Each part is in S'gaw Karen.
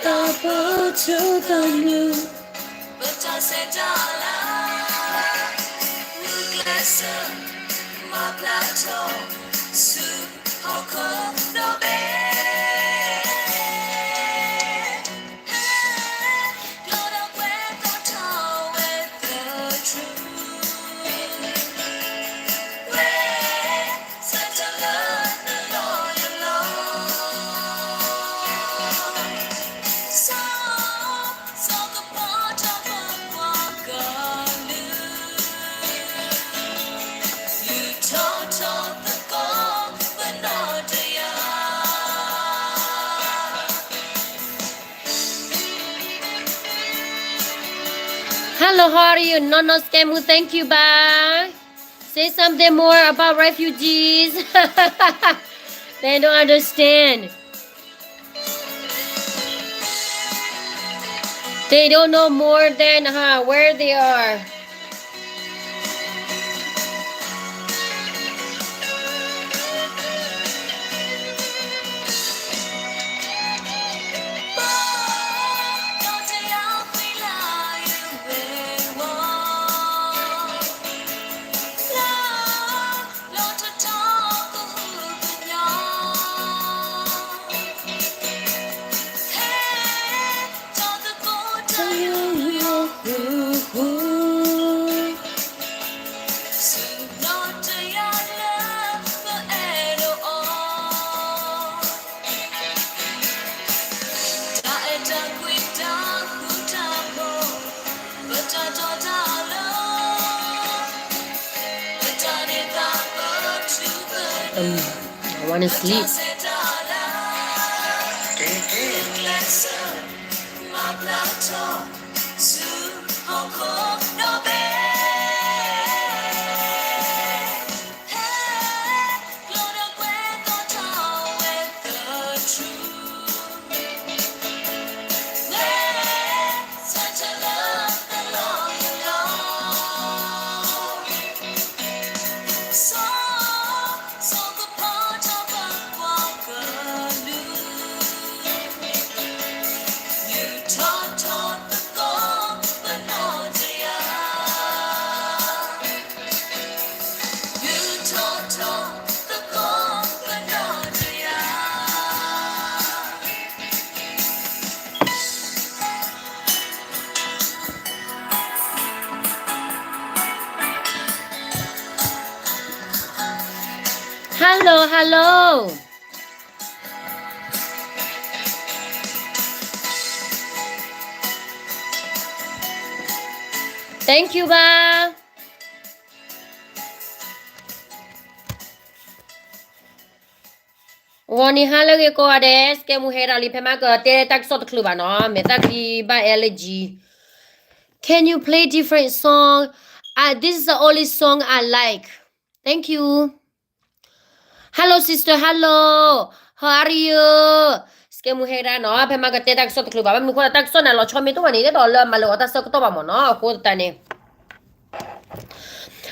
ပတၢ်စဲတၢ်လၤ, မုၢ်ကျဲးစၢး, မၤဘျါထီၣ်, ဆူဟီၣ်ခိၣ်ဒီဘ့ၣ် Hello, how are you? No, no, Skemu, thank you, bye. Say something more about refugees. They don't understand. They don't know more than, uh, where they are. Um, I wanna sleep. Hello, hello. Thank you ဘၣ်. ဂီၤနံၤဟါလၢအဂ့ၤကိးဂၤဒဲး, စကဲမူဟဲဒၣ်လံ ဖဲမၤကတဲတၢ်ကစီၣ်တချုးဘၣ်နီၤ, မဲာ်သၣ်ချံဘၣ် allergy. Can you play different song? Ah, this is the only song I like. Thank you. Hello, sister. Hello. How are you? စကဲမူဟဲဒၣ်နီၤ, ဖဲမၤကတဲတၢ်ကစီၣ်တချုးဘၣ်, ဘၣ်မနုၤဃိ တၢ်ကစီၣ်န့ၣ် လီၤဆီမ့ၢ်တအိၣ်ဘၣ်န့ၣ် ဒ်သိးလၢမၤလၢာ်အီၤတၢ်ဆၢကတီၢ်ဘၣ်မ့ၢ်နီၤ, အဃိသတးန့ၣ်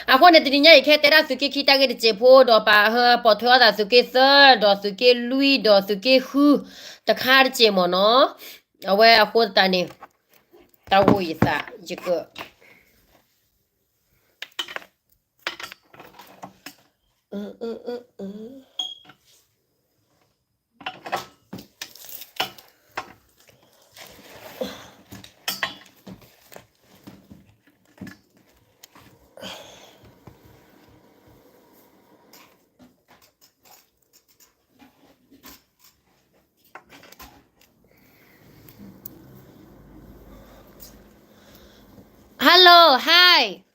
အဃိန့ၣ် တနံၤညါအံၤ ကဟဲတဲဒၣ်သုးက့ခံတၢ်ဂ့ၢ်တစဲးဖိ ဒီးပာ်ဟၢ ပိာ်ထွဲအီၣ်သးသုးက့သၢ, ဒီးသုးက့လွံၢ်, ဒီးသုးက့ဃု တခါတစဲးမ့ၢ်နီၤ, အဝဲအဃိသတးန့ၣ် တၢ်ဂိၢ်ယသး ယက Hello, hi.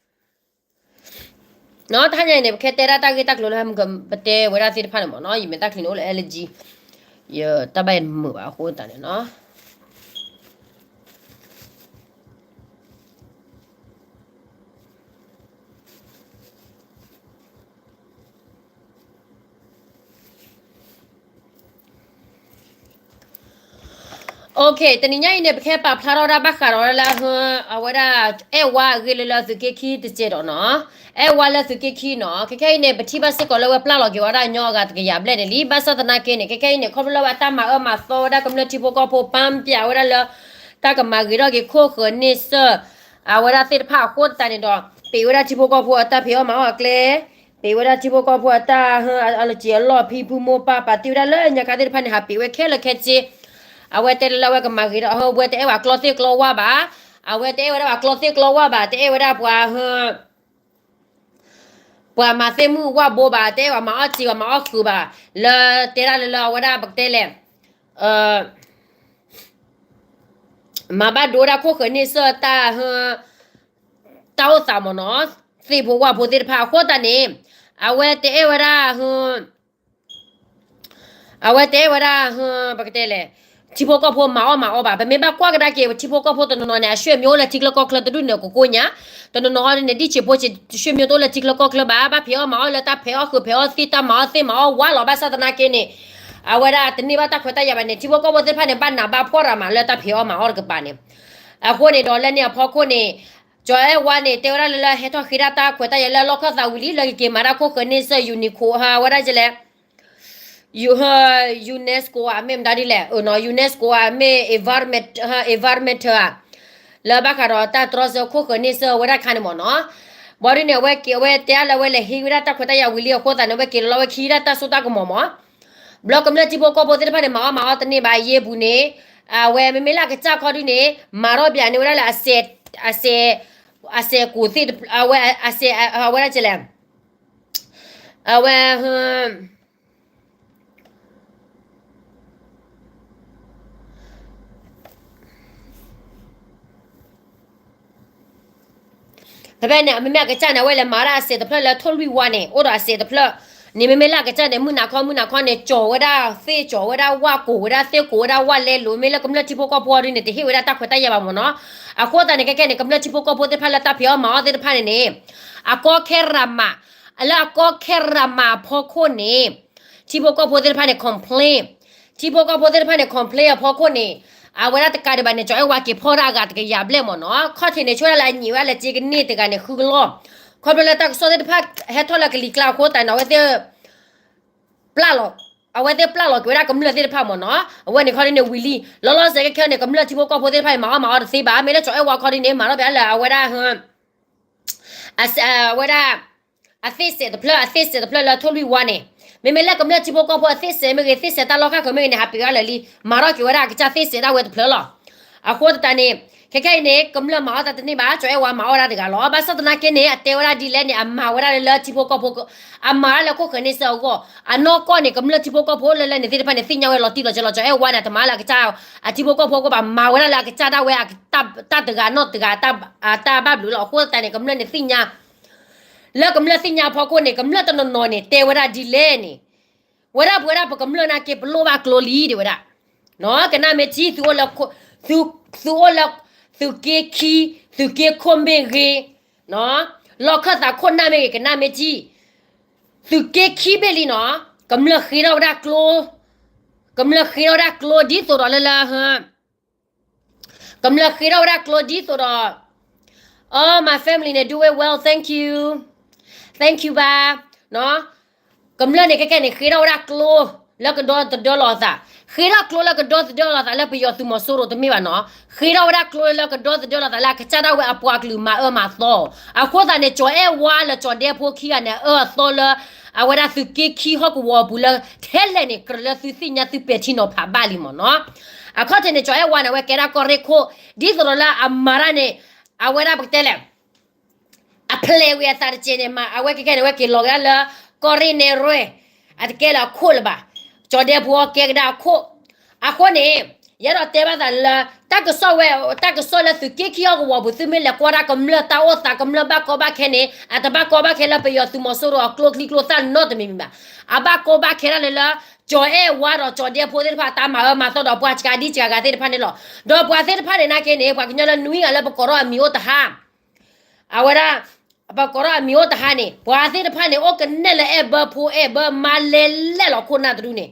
နီၤ, တဟါညါအံၤန့ၣ် ပကဟဲတဲဒၣ်တၢ်ဂ့ၢ်တၢ်ကျိၤလၢ ပတဲဝဲဒၣ်သ့ၣ်တဖၣ်န့ၣ်မ့ၢ်နီၤ, ယမဲာ်သၣ်ချံန့ၣ်အိၣ်လၢ allergy, ယတၢ်ဘၣ်မုာ်ဘၣ်အဃိသတးန့ၣ်နီၤ. တနံၤညါအံၤန့ၣ် ပကဟဲပာ်ဖျါထီၣ်ဝဲဒၣ်ဘၣ်ဃးဒီးလၢ အဝဲဒၣ် အဲၣ်ဝါအဂ့ၢ်လၢလၢသုးက့ခံတစဲးဒီးနီၤ, အဲၣ်ဝါလၢသုးက့ခံနီၤ, ခဲခဲအံၤန့ၣ် ပထံၣ်ဘၣ်စ့ၢ်ကီးလၢဝဲပျၢ်လီၤက့ၤဝဲဒၣ်ညီအဂၤတကယၤဘျဲၣ်န့ၣ်လံ. ဘၣ်ဆၣ်သနာ်က့န့ၣ် ခဲခဲအံၤန့ၣ် ခီဖျိလၢဝဲအတၢ်မၤအၢမၤသီဝဲဒၣ်ကမျၢၢ်ထံဖိကီၢ်ဖိ ပၢ်ပၠးဝဲဒၣ်လၢ တၢ်ကမၤဂ့ၤထီၣ်က့ၤခိၣ်ဃၢၤန့ဆၢၣ် အဝဲဒၣ်သ့ၣ်တဖၣ်အဃိသတးန့ၣ်ဒီး ပ့ၤဝဲဒၣ်ထံဖိကီၢ်ဖိအတၢ်ဖံးအီၣ်မၤအီၣ်အကျဲ, ပ့ၤဝဲဒၣ်ထံဖိကီၢ်ဖိအတၢ် အလီၤစံာ်အလီၢ် ဖံဖုမိၢ်ပၢ် ပာ်တ့ၢ်ဝဲဒၣ်လၢညါခါသ့ၣ်တဖၣ်န့ၣ် ဟးပ့ၤဝဲခဲလၢာ်ခဲဆ့, အဝဲတဲလၢလၢအဝဲကမၤဂ့ၤဒီး အဝဲတအဲၣ်ဝဲကျီသ့ၣ်ကျီဝၣ်ဘၣ်, အဝဲတအဲၣ်ဝဲဒၣ်ပှၤကျီသ့ၣ်ကျီဝၣ်ဘၣ်, တအဲၣ်ဝဲဒၣ်ပှၤ ပှၤမၤသ့ၣ်မုၣ်ဝၣ်ဘိဘၣ်, တအဲၣ်ဝဲမၤအီၣ်စ့ၤဝဲမၤအီၣ်ဃုာ်ဘၣ်, လၢတဲဒၣ်လၢလၢအဝဲဒၣ်ပကတဲလဲၣ် မၤဘၣ်ဒိဝဲဒၣ်ခိၣ်ဃၢၤန့ဆၢၣ်တၢ် တၢ်အိၣ်သးမ့ၢ်နီၤ, သ့ၣ်ဖိဝၣ်ဖိသ့ၣ်တဖၣ်အဃိသတးန့ၣ် အဝဲတအဲၣ်ဝဲဒၣ် အဝဲတအဲၣ်ဝဲဒၣ် ပကတဲလဲၣ် ထံဖိကီၢ်ဖိမၤအီၣ်မၤအီဘၣ်. ပမ့ၢ်ဘၣ်ကွၢ်ကဒါက့ၤ ထံဖိကီၢ်ဖိတနီၤနီၤန့ၣ် အဆွေမျိုးအိၣ်လၢထံချၢကီၢ်ချၢတဒူၣ်န့ၣ် ကကိညါ, တနီၤနီၤဟီဒ်န့ၣ် ဒ်ဆံးဖိဆံး ဆွေမျိုးတအိၣ်လၢထံချၢကီၢ်ချၢဘၣ်, ဘၣ်ဖံးအီၣ်မၤအီၣ်လၢတၢ်ဖံးအီၣ်ဃုာ်ဖံးအီၣ်သံ တၢ်မၤအီၣ်သ့ၣ်မၤအီၣ်ဝါလီၤ. ဘၣ်ဆၣ်သနာ်က့န့ၣ် အဝဲဒၣ်တန့ၢ်ဘၣ်တၢ်ခွဲးတၢ်ယာ်ဘၣ်န့ၣ် ထံဖိကီၢ်ဖိသ့ၣ်တဖၣ်န့ၣ် ဘၣ်နးဘၣ်ဖှီၣ်ရၤမးလၢတၢ်ဖံးအီၣ်မၤအီၣ်တကပၤန့ၣ်. အဃိန့ၣ်ဒီးလၢန့ၣ်အဖီခိၣ်န့ၣ် ကၠီၤအဲၣ်ဝါန့ၣ် တဲဝဲဒၣ်လၢလၢဟဲထီၣ်ဃ့ဒၣ်တၢ်ခွဲးတၢ်ယာ်လၢလီၢ်ခၢၣ်သးဝံၤလံ လၢကက့ၤမၤတၢ်ခိၣ်ဃၢၤန့ဆၢၣ် Uniqlo ဝဲဒၣ်လဲၣ် UNESCO ဧါ မ့ၢ်မတၤဒ်လဲၣ် UNESCO ဧါ မ့ၢ် environment ဧါ လၢဘၣ်ဃးဒီးတၢ်တြီဆၢခိၣ်ဃၢၤန့ဆၢၣ်ဝဲဒၣ်ခါန့ၣ်မ့ၢ်နီၤ. ဘၣ်ဒ်န့ၣ် အဝဲက့ၤ အဝဲတဲလၢအဝဲလဲၤဟ့ၣ်ဝဲဒၣ်တၢ်ခွဲးတၢ်ယာ်ဝံၤလံအဃိသတးန့ၣ် အဝဲက့ၤလီၤလီၤဝဲခံဒၣ်တၢ်စိတၢ်ကမီၤမ့ၢ် ဘျီကမျၢၢ်ထံဖိကီၢ်ဖိသ့ၣ်တဖၣ်န့ၣ် မၤအီၣ်မၤအီတန့ၢ်ဘၣ် ယ့ပူၤန့ၣ် အဝဲမ့မ့ၢ်လၢအကစၢ်ခီဒ်န့ၣ် မၤထီၣ်ပၠးန့ၢ်ဝဲဒၣ်လၢ အစဲး အစဲးကိးသ့ၣ် အဝဲ အစဲး အဝဲဒၣ်လဲၣ် အဝဲ ဖဲဖဲန့ၣ် မ့မ့ၢ်အကစၢ်န့ၣ် အဝဲလဲၤမၤဒၣ်အစဲးတဖျၢၣ်လၢထိၣ်လွံၢ်ဝါန့ၣ် အိၣ်ဒီးအစဲးတဖျၢၣ်န့ၣ် မ့မ့ၢ်လၢအကစၢ်န့ၣ် မုၢ်နၤခီ မုၢ်နၤခီန့ၣ် ကၠီၤဝဲဒၣ်သ့ၣ် ကၠီၤဝဲဒၣ်ဝၣ် ကိးဝဲဒၣ်သ့ၣ် ကိးဝဲဒၣ်ဝၣ်လဲလိာ် မ့ၢ်လၢကမျၢၢ်ထံဖိကီၢ်ဖိအီၤဒ်န့ၣ် တဟ့ၣ်ဝဲဒၣ်တၢ်ခွဲးတၢ်ယာ်ဘၣ်မ့ၢ်နီၤ. အဃိသတးန့ၣ် ခဲခဲန့ၣ် ကမျၢၢ်ထံဖိကီၢ်ဖိသ့ၣ်တဖၣ်လၢတၢ်ဖံးအီၣ်မၤအီၣ်သ့ၣ်တဖၣ်န့ၣ်န့ၣ် အကီခဲရၤမး လၢအကီခဲရၤမးအဖီခိၣ်န့ၣ် ထံဖိကီၢ်ဖိသ့ၣ်တဖၣ်န့ၣ် complain ထံဖိကီၢ်ဖိသ့ၣ်တဖၣ်န့ၣ် complain အဖီခိၣ်န့ၣ် အဝဲဒၣ်တကးဒံးဘၣ်န့ၣ် ကၠီၤအဲၣ်ဝါက့ၤဖီၣ်ဒၣ်အဂၤတကယၤဘျဲၣ်မ့ၢ်နီၤ. ခီၣ်ထံးန့ၣ် ဆိဝဲဒၣ်လၢအညံးဝဲဒၣ်လၢက့ကန့ၢ်တဂၤန့ၣ် ဃုကလီၢ်. ခီဖျိလၢတၢ်ကစီၣ်သ့ၣ်တဖၣ်ဟဲထီၣ်လၢကလံၤကျါအဃိသတးန့ၣ် အဝဲသ့ၣ် ပျၢ်လီၤ, အဝဲသ့ၣ်ပျၢ်လီၤက့ၤဝဲဒၣ်ကမျၢၢ်သ့ၣ်တဖၣ်မ့ၢ်နီၤ. အဝဲန့ၣ်ခီဒ်န့ၣ်ဝံၤလံ လီၤလီၤဆဲးခဲခဲန့ၣ် ကမျၢၢ်ထံဖိကီၢ်ဖိသ့ၣ်တဖၣ်န့ၣ် မၤအီၣ်မၤအီတသ့ဘၣ်. မ့ၢ်လၢကၠီၤအဲၣ်ဝါခီဒ်န့ၣ် မၤထီၣ်ပၠးလၢအဝဲဒၣ် အဝဲဒၣ် အသ့ၣ်စဲးတဖျၢၣ် အသ့ၣ်စဲးတဖျၢၣ်လၢထိၣ်လွံၢ်ဝါန့ၣ် မ့မ့ၢ်လၢကမျၢၢ်ထံဖိကီၢ်ဖိအသ့ၣ်စဲးမ့ၢ်ဂ့ၤ သ့ၣ်စဲးတၢ်လီၢ်ခၣ်ဃၢၤမ့ၢ်ဂ့ၤန့ၣ် ဟးပ့ၤဝဲဒၣ်လၢာ်လံ မၤထီၣ်က့ၤဝဲဒၣ်အကစၢ်သ့ၣ်စဲးဒၣ်ဝဲတဖျၢၣ်လီၤ. အဃိသတးန့ၣ် ခဲခဲအံၤန့ၣ် ကမျၢၢ်မၤအီၣ်တၢ်တန့ၢ်ဘၣ် ကၠီၤအဲၣ်ဝါမၤအီၣ်ဝဲဒၣ်တဂၤလီၤ. ဘၣ်ဆၣ်သနာ်က့န့ၣ် အတဲဝဲဒၣ်ဒ်လဲၣ်န့ၣ် အမၤဝဲဒၣ်လၢလၢထံဖိကီၢ်ဖိ အမၤဝဲဒၣ်လၢခိၣ်ဃၢၤန့ဆၢၣ်အဂီၢ် အနီၢ်ကီၢ်န့ၣ် ကမျၢၢ်ထံဖိကီၢ်ဖိလၢလၢန့ၣ်သ့ၣ်တဖၣ်န့ၣ် သ့ၣ်ညါဝဲလီၤတံၢ်လီၤဆဲးလီၤ. ကၠီၤအဲၣ်ဝါန့ၣ် တမၤလၢအကစၢ် အထံဖိကီၢ်ဖိအဂီၢ်ဘၣ် မၤဝဲဒၣ်လၢအကစၢ်ဒၣ်ဝဲ တၢ်တဂၤနီၢ်တဂၤ တၢ်ဘၣ်ဘျုးလီၤ. အဃိသတးန့ၣ် ကမျၢၢ်န့ၣ်သ့ၣ်ညါ လၢကမျၢၢ်သ့ၣ်ညါအဖီခိၣ်န့ၣ် ကမျၢၢ်တနီၤနီၤန့ၣ် တဲဝဲဒၣ်ဒ်လဲၣ်န့ၣ် ဝဲဒၣ်ပဝဲဒၣ်ပကမျၢၢ်နာ်က့ ပလိၣ်ဘၣ်ကျိလံ တဲဝဲဒၣ်. ကနၣ်မ့ၢ်ထံ သုအိၣ်လၢ သုအိၣ်လၢ သုးက့ခံ သုးက့ခိၣ်မ့ၢ်ဂ့ၤ လီၢ်ခၢၣ်သးခိၣ်နၢ်မ့ၢ်ဂ့ၤ ကနၣ်မ့ၢ်ထံ သုးက့ခံဘ့ၣ်လံနီၤ ကမျၢၢ်ဃ့ထီၣ်ဝဲဒၣ်ကျိ ကမျၢၢ်ဃ့ထီၣ်ဝဲဒၣ်ကျိဒ်သိးဒီးလၢလၢ ကမျၢၢ်ဃ့ထီၣ်ဝဲဒၣ်ကျိဒ်သိးဒီး all my family န့ၣ် do it well thank you thank you ဘၣ် ကမျၢၢ်န့ၣ်ခဲခဲန့ၣ် ဃ့ထီၣ်ဝဲဒၣ်ကျိ လၢကဒီသဒၢလီၤအသး ဃ့ထီၣ်ကျိလၢကဒီသဒၢလီၤသးလၢပယီၤသုးမီၤစိရိၤတမ့ၢ်ဘၣ်နီၤ ဃ့ထီၣ်ဝဲဒၣ်ကျိလၢကဒီသဒၢလီၤသးလၢအကစၢ်ဒၣ်ဝဲအပှၤကလုာ်မၤအၢမၤသီ အဃိသတးန့ၣ် ကၠီၤအဲၣ်ဝါလၢကၠီၤဒဲဖိခံဂၤန့ၣ် အအၢအသီလၢ အဝဲဒၣ်သုးက့ခံဟီၣ်ကဝီၤအပူၤလၢ ထဲလဲၣ်န့ၣ် ကြၢးလၢသုသ့ၣ်ညါသုပဲာ်ထံနီၤဖးဘၣ်လံမ့ၢ်နီၤ အခီၣ်ထံးန့ၣ် ကၠီၤအဲၣ်ဝါန့ၣ် အဝဲကဲဒၣ်ကီၢ်ရ့ၣ်ခိၣ် ဒ်သိးဒီးလၢအမၤတၢ်န့ၣ် အဝဲဒၣ်ပကတဲလဲၣ် အဖျဲးဝံၤအသးတစဲးန့ၣ်မး အဝဲကဲကဲန့ၣ် အဝဲက့ၤလီၤကဒါလၢ ကီၢ်ရ့ၣ်နဲရဲၣ် အတကဲလၢအခိၣ်လၢၤဘၣ် ကၠီၤဒဲဖိအီၤကဲကဒါအခိၣ် အဃိန့ၣ် ယအဲၣ်ဒိးတဲဘၣ်သးလၢ တၢ်ကစီၣ်ဝဲ တၢ်ကစီၣ်လၢသုးက့ခံဟီၣ်ကဝီၤပူၤ သုမ့ၢ်လဲၤကွၢ်တၢ်ကမျၢၢ်တၢ်အိၣ်သးကမျၢၢ်ဘၣ်ကီဘၣ်ခဲန့ၣ် အတဘၣ်ကီဘၣ်ခဲလၢပယီၤသုးမီၤစိရိၤအကျိချံကျိသၣ်နီတမံၤမံၤဘၣ် အဘၣ်ကီဘၣ်ခဲဒၣ်လၢလၢ ကၠီၤအဲၣ်ဝါဒီးကၠီၤဒဲဖိသ့ၣ်တဖၣ်တၢ်မၤအၢမၤသီဒီးပှၤစှၤဒံစှၤဂၤသ့ၣ်တဖၣ်န့ၣ်လီၤ ဒီးပှၤသ့ၣ်တဖၣ်န့ၣ်နာ်က့န့ၣ် ပှၤကညီလၢနွံဂၤလၢပကိးထီၣ်အမံၤအိၣ်တဟါ အဝဲဒၣ် ပကိးထီၣ်အမံၤအိၣ်တဟါန့ၣ် ပှၤသ့ၣ်တဖၣ်န့ၣ် အိၣ်ကနဲၣ်လၢအဲၣ်ဘၢဖိအဲၣ်ဘၢမါလဲလဲၣ်လီၤခိၣ်နၢ်တဒူၣ်န့ၣ်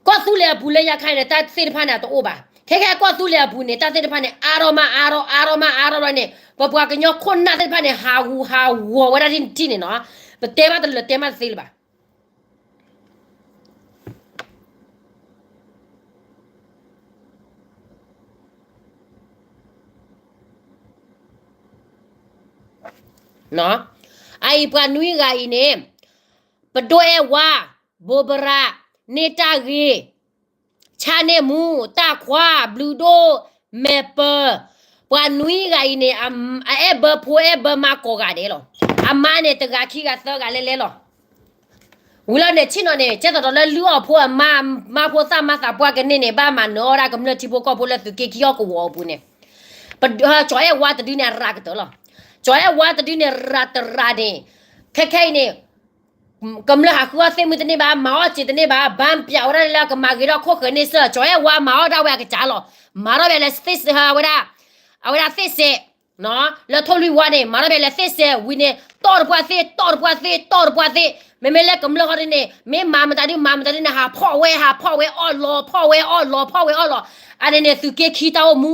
ကီၢ်သူလ့ၤအပူၤလၢညါခါအံၤန့ၣ် တၢ်သ့ၣ်တဖၣ်န့ၣ် အတအိၣ်ဘၣ်. ခဲခဲကီၢ်သူလ့ၤအပူၤန့ၣ် တၢ်သ့ၣ်တဖၣ်န့ၣ် အါထီၣ်မးအါထီၣ် အါထီၣ်မးအါထီၣ်လီၤန့ၣ် ပပှၤကညီခိၣ်နၢ်သ့ၣ်တဖၣ်န့ၣ် ဟးဂူာ်ဟးဂီၤဝဲဒၣ်ထံၣ်န့ၣ်နီၤ, ပတဲဘၣ်တလၢာ်တဲမးတသ့လၢၤဘၣ်. အအံၤပှၤနွံဂၤအံၤန့ၣ် ပဒိၣ်အဲၣ်ဝါ, ဘိးဘရး, န့ၢ်တၢ်ဂ့ၤ, ဆၣ်န့ၢ်မူ, တၢ်ခွါ, ဘျုးဒိၣ်, မဲာ်ပၢၤ, ပှၤနွံဂၤအံၤန့ၣ် အအဲၣ်ဘၢဖိအဲၣ်ဘၢမါကိးဂၤဒဲးလီၤ. အမါန့ၣ် တဂၤခံဂၤသၢဂၤလဲလဲလီၤ. ဝံၤလီၤန့ၣ် ဆ့ၣ်နီၤန့ၣ် ကဲသိးဒီးလၢလုၢ်အီၣ်ဖိအမါ, မါဖိသၣ်မါသးပှၢ်ကန့ၢ်န့ၣ် ဘၣ်မၤနၢၤအီၣ်ဒၣ်ကမျၢၢ်ထံဖိကီၢ်ဖိလၢသုးက့ခံဟီၣ်ကဝီၤအပူၤန့ၣ်, ကၠီၤအဲၣ်ဝါတဒုန့ၣ် အရၤကတၢၢ်လီၤ. ကၠီၤအဲၣ်ဝါတဒုန့ၣ် ရၤတရၤန့ၣ်, ခဲခဲအံၤန့ၣ် ကမျၢၢ်ဟးဃုအီၣ်သ့ၣ်မုၢ်တန့ၢ်ဘၣ်, မၤအီၣ်စ့တန့ၢ်ဘၣ်, ဘၣ်ပျးဝဲဒၣ်လၢကမၤဂ့ၤထီၣ်ခိၣ်ဃၢၤန့ၢ်စၢၢ်, ကၠီၤအဲၣ်ဝါမၤအီၣ်ဒၣ်ဝဲအကစၢ်လီၤ. မၤထီၣ်ဝဲလၢသ့ၣ်စဲး, ဝဲဒၣ်, အဝဲဒၣ်သ့ၣ်စဲး, လၢထိၣ်လွံၢ်ဝါန့ၣ် မၤထီၣ်ဝဲလၢသ့ၣ်စဲးဝံၤန့ၣ် တီၢ်တပှၢ်သ့ၣ်, တီၢ်တပှၢ်သ့ၣ်, တီၢ်တပှၢ်သ့ၣ်, မ့မ့ၢ်လၢကမျၢၢ်ဃီဒ်န့ၣ် မ့ၢ်မၤမတၤဒု မၤမတၤဒုန့ၣ် ဟးဖီၣ်ဝဲ, ဟးဖီၣ်ဝဲအီၣ်လီၤ, ဖီၣ်ဝဲအီၣ်လီၤ, ဖီၣ်ဝဲအီၣ်လီၤ. အန့ၣ်န့ၣ် သုးက့ခံတၢ်အိၣ်မူ,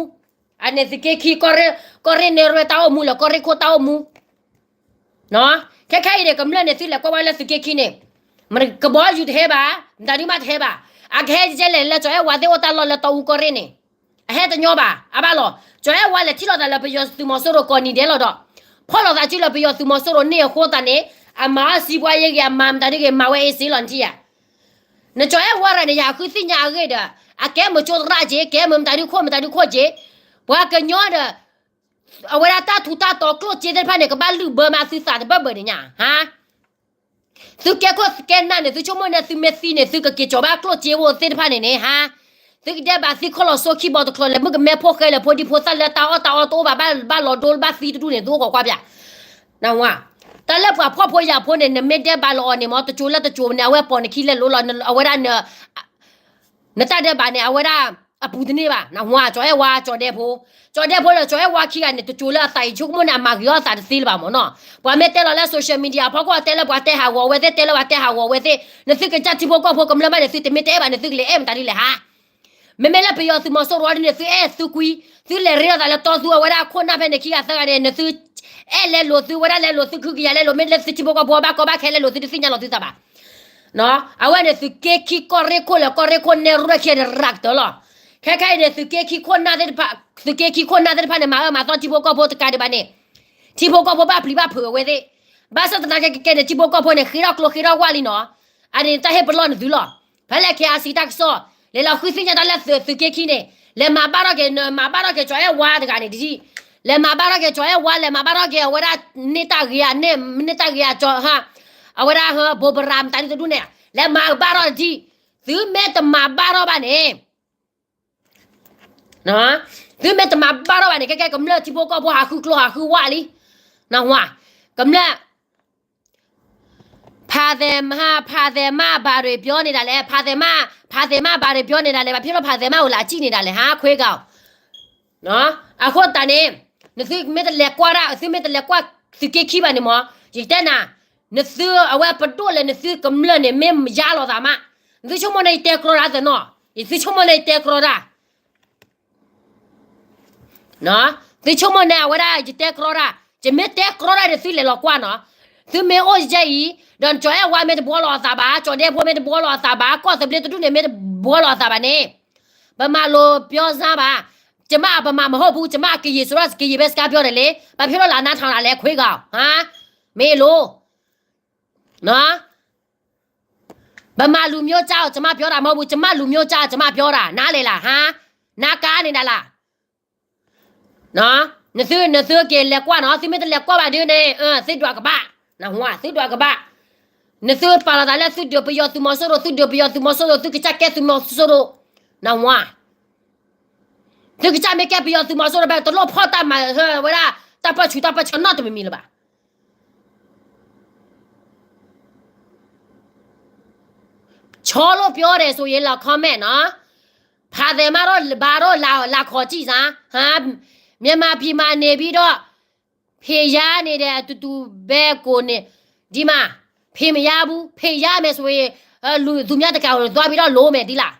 အန့ၣ်သုးက့ခံ ကီၢ်ရ့ၣ်န့ၣ်ရဲၣ်တၢ်အိၣ်မူလၢ ကီၢ်ရ့ၣ်ခိၣ်တၢ်အိၣ်မူ ခဲခဲအံၤန့ၣ် ကမျၢၢ်န့ၣ် သုလဲၤကွၢ်ဝဲလၢသုးက့ခံန့ၣ်, ကဘီယူၤတဟဲဘၣ်, မတၤဒုမးတဟဲဘၣ်, အကဟဲကဲလဲၣ် လၢကၠီၤအဲၣ်ဝါသ့ၣ်အိၣ်တၢ်လီၢ်လၢတၢ်အူကီၢ်ရ့ၣ်န့ၣ်, အဟဲတညီဘၣ်, အဘၣ်လီၤ. ကၠီၤအဲၣ်ဝါလဲၤထံၣ်လိာ်သးလၢပယီၤသုးမီၤစိရိၤကိးနံၤဒဲးလီၤဒီး, ဖီၣ်လိာ်သးစုလၢပယီၤသုးမီၤစိရိၤန့ၢ်အဃိသတးန့ၣ်, အမၤအီၣ်စံးပှၤယ့ၢ်ဂ့ၤ အမၤမတၤဒုဂ့ၤ မၤဝဲအ့စ့လီၤနထံၣ်ဧါ. နကၠီၤအဲၣ်ဝါရၤန့ၣ် ယဃုသ့ၣ်ညါအဂ့ၢ်ဒီး, အကဲမုာ်ကၠိသရၣ်က့ၤ, ကဲမုာ်မတၤဒုခိၣ်မတၤဒုခိၣ်က့ၤ, ပှၤကညီဒီး အဝဲဒၣ်တၢ်ထူးတၢ်တီၤကျိၣ်စ့သ့ၣ်တဖၣ်န့ၣ် ကဘၣ်လုၢ်ဘၢမးသုသးတဘၢၣ်ဘၢၣ်န့ၣ်ညါ, ဟါ, သုကဲခိၣ်ကဲနၢ်န့ၣ် သုဆိကမိၣ်န့ၣ် သုမ့ၢ်သံန့ၣ် သုကက့ၤကၠီၤဘၣ်ကျိၣ်စ့ဖိသ့ၣ်တဖၣ်န့ၣ်န့ၣ် ဟါ, သုကဒဲးဘးသံခီၣ်လီၤစိခံဘီတချီလဲၤမုၣ်ကမဲဖိဃဲလၢဖိဒံဖိသၣ်လၢတၢ်အီၣ်တၢ်အီတအိၣ်ဘၣ် ဘၣ်လီၤဒိဘၣ်သံတဒူၣ်န့ၣ် သုအိၣ်ခိးကွၢ်ပျး, နဝါ, တၢ်လၢပှၤဖှီၣ်ဖိယာ်ဖိန့ၣ် နမ့ၢ်ဒဲးဘးလီၤအီၤန့ၣ်မ့ၢ် တကၠိၤလၢတကၠိၤန့ၣ် အဝဲပိာ်နခံလဲၤလိၤလီၤ အဝဲဒၣ် နတၢ်ဒဲးဘးန့ၣ် အဝဲဒၣ်အပူၤတန့ၢ်ဘၣ်, နဝါ, ကၠီၤအဲၣ်ဝါ, ကၠီၤဒဲဖိ, ကၠီၤဒဲဖိလၢကၠီၤအဲၣ်ဝါခံဂၤန့ၣ် တကၠိၤလၢအသးအံၤ ဆိကမိၣ်န့ၣ် အမၤဂ့ၤအီၣ်သးတသ့လၢၤဘၣ်မ့ၢ်နီၤ, ပှၤမ့ၢ်တဲလီၤလၢ social media အဖီခိၣ် တဲလၢပှၤတဲဟးဂီၤဝဲသ့ၣ် တဲလၢပှၤတဲဟးဂီၤဝဲသ့ၣ် နသုကစၢ်ထံဖိကီၢ်ဖိကမျၢၢ်မးန့ၣ် သုတမ့ၢ်တအဲၣ်ဘၣ်န့ၣ် သုကလဲၤအဲၣ်မတၤဒ်လဲၣ်ဟါ, မ့မ့ၢ်လၢပယီၤသုးမီၤစိရိၤဒ်န့ၣ် သုအဲၣ်သုကွံ, သုလဲၤရ့လိာ်သးလၢတီသူ အဝဲဒၣ်ခိၣ်နၢ်ဖဲန့ၣ်ခံဂၤသၢဂၤန့ၣ် နသုအဲၣ်လဲၤလိာ်သု ဝဲဒၣ်လဲၤလိာ်သု ခုကယၤလဲၤလိာ် မ့ၢ်လၢသုထံဖိကီၢ်ဖိဘၣ်ကီဘၣ်ခဲလဲၤလိာ်သုတသ့ၣ်ညါလီၤသုသးဘၣ်, အဝဲန့ၣ်သုးက့ခံကီၢ်ရ့ၣ်ခိၣ်လၢကီၢ်ရ့ၣ်ခိၣ်နဲၣ်ရွဲၣ်ခံန့ၣ် ရၤကတၢၢ်လီၤ, ခဲခဲအံၤန့ၣ် သုးက့ခံခိၣ်နၢ်သ့ၣ်တဖၣ်, သုးက့ခံခိၣ်နၢ်သ့ၣ်တဖၣ်န့ၣ် မၤအၢမၤသီထံဖိကီၢ်ဖိတကးဒံးဘၣ်န့ၣ်, ထံဖိကီၢ်ဖိဘၣ်ပျံၤဘၣ်ဖုးအဝဲသ့ၣ်, ဘၣ်ဆၣ်သနာ်က့ကဲန့ၣ် ထံဖိကီၢ်ဖိန့ၣ် ဃ့ထီၣ်ကျိဃ့ထီၣ်ဝၣ်လံနီၤ, အန့ၣ်တၢ်ဟ့ၣ်ပလီၢ်နသုလီၤ, ဖဲလဲၣ် KIC တၢ်ကစီၣ်, လဲၤလီၤဃုသ့ၣ်ညါတၢ်လၢသုးက့ခံန့ၣ်, လဲၤမၤဘၣ်ထီၣ်က့ၤ မၤဘၣ်ထီၣ်က့ၤကၠီၤအဲၣ်ဝါတဂၤန့ၣ်တဒ်, လဲၤမၤဘၣ်ထီၣ်က့ၤကၠီၤအဲၣ်ဝါ လဲၤမၤဘၣ်ထီၣ်က့ၤအဝဲဒၣ်န့ၢ်တၢ်ဂ့ၤဧါ, န့ၢ်တၢ်ဂ့ၤဧါ, အဝဲဒၣ်ဘိးဘရၤမတၤဒ်တဒူၣ်န့ၣ်, လဲၤမၤဘၣ်ထီၣ်တဒ်, သုမ့ၢ်တမၤဘၣ်ထီၣ်ဘၣ်န့ၣ် သုမ့ၢ်တမၤဘၣ်ထီၣ်ဘၣ်န့ၣ် ကဲကဲကမျၢၢ်ထံဖိကီၢ်ဖိဟးဃုကျိဟးဃုဝၣ်လံ, နဝါ, ကမျၢၢ် ဖးသဲးမး ဖးသဲးမး ဘာတွေပြောနေတာလဲ ဖးသဲးမး ဖးသဲးမး ဘာတွေပြောနေတာလဲ ဘာဖြစ်လို့ ဖးသဲးမး ကိုလာကြည့်နေတာလဲ ဟါ ခွေးကောင်, အဃိသတးန့ၣ် နသုမ့ၢ်တလဲၤကွၢ်ဒၣ် သုမ့ၢ်တလဲၤကွၢ်သုးက့ခံဘၣ်န့ၣ်မ့ၢ် ယတဲနၤ, နသုအဝဲပဒိၣ်လဲၣ် နသုကမျၢၢ်န့ၣ် မ့ၢ်ယါလီၤသးမး, နသုဆိကမိၣ်န့ၣ် ယတဲကြီတၢ်သနီၤ, ယသုဆိကမိၣ်န့ၣ် ယတဲကြီတၢ် သုဆိကမိၣ်န့ၣ် အဝဲဒၣ်ယတဲကြီတၢ်, ယမ့ၢ်တဲကြီတၢ်န့ၣ် သုလဲၤလီၤကွၢ်နီၤ, သုမ့ၢ်အိၣ်ယဲအံၤ, ဒီးကၠီၤအဲၣ်ဝါမ့ၢ်တဘှီလီၤအသးဘၣ်, ကၠီၤဒဲဖိမ့ၢ်တဘှီလီၤအသးဘၣ်, ကီၢ်သဘျ့တဒူၣ်န့ၣ်မ့ၢ်တဘှီလီၤအသးဘၣ်န့ၣ်, ပမၤလိပြောစမ်းပါ, ကျွန်မ ဗမာမဟုတ်ဘူး, ကျွန်မ ကရင်ဆိုတော့ ကရင်ပဲစကားပြောတယ်လေ, ဘာဖြစ်လို့ လာနားထောင်တာလဲ ခွေးကောင်, ဟမ်, မေးလို့ ဗမာလူမျိုးကျတော့ ကျွန်မပြောတာမဟုတ်ဘူး, ကျွန်မလူမျိုးကျတော့ ကျွန်မပြောတာ, နားလည်လား, ဟမ်, နားကါနေတာလား, နသု နသုက့ၤလဲၤကွၢ်နီၤ, သုမ့ၢ်တလဲၤကွၢ်ဘၣ်ဒ်န့ၣ်, သုဒွးကဘၣ်, နဝါ, သုဒွးကဘၣ်, နသုပာ်လီၤသးလၢသုဒုးပယီၤသုးမီၤစိရိၤ, သုဒုးပယီၤသုးမီၤစိရိၤ, သုကစၢ်ကဲသုးမီၤစိရိၤ, နဝါ, သုကစၢ်မ့ၢ်ကဲပယီၤသုးမီၤစိရိၤဘၣ် တလိၣ်ဖီၣ်တၢ်မၤဝဲဒၣ် တၢ်ပၢၢ်ဆူးတၢ်ပၢၢ်ဆၢနီတမံၤမံၤလၢၤဘၣ်. ချောလို့ပြောတယ်ဆိုရင် လာ comment နော်, ဖးသဲမတော့ ဘာတော့ လာ လာခေါ်ကြည့်စမ်း, ဟမ်, မြန်မာပြည်မှာနေပြီးတော့ ဖင်ယါနေတဲ့အတူတူပဲကိုနေ, ဒီမှာ, ဖင်မရဘူး, ဖင်ရမယ်ဆိုရင်, အဲ, လူ, သူများတကာကိုသွားပြီးတော့လိုမယ်, ဒီလား.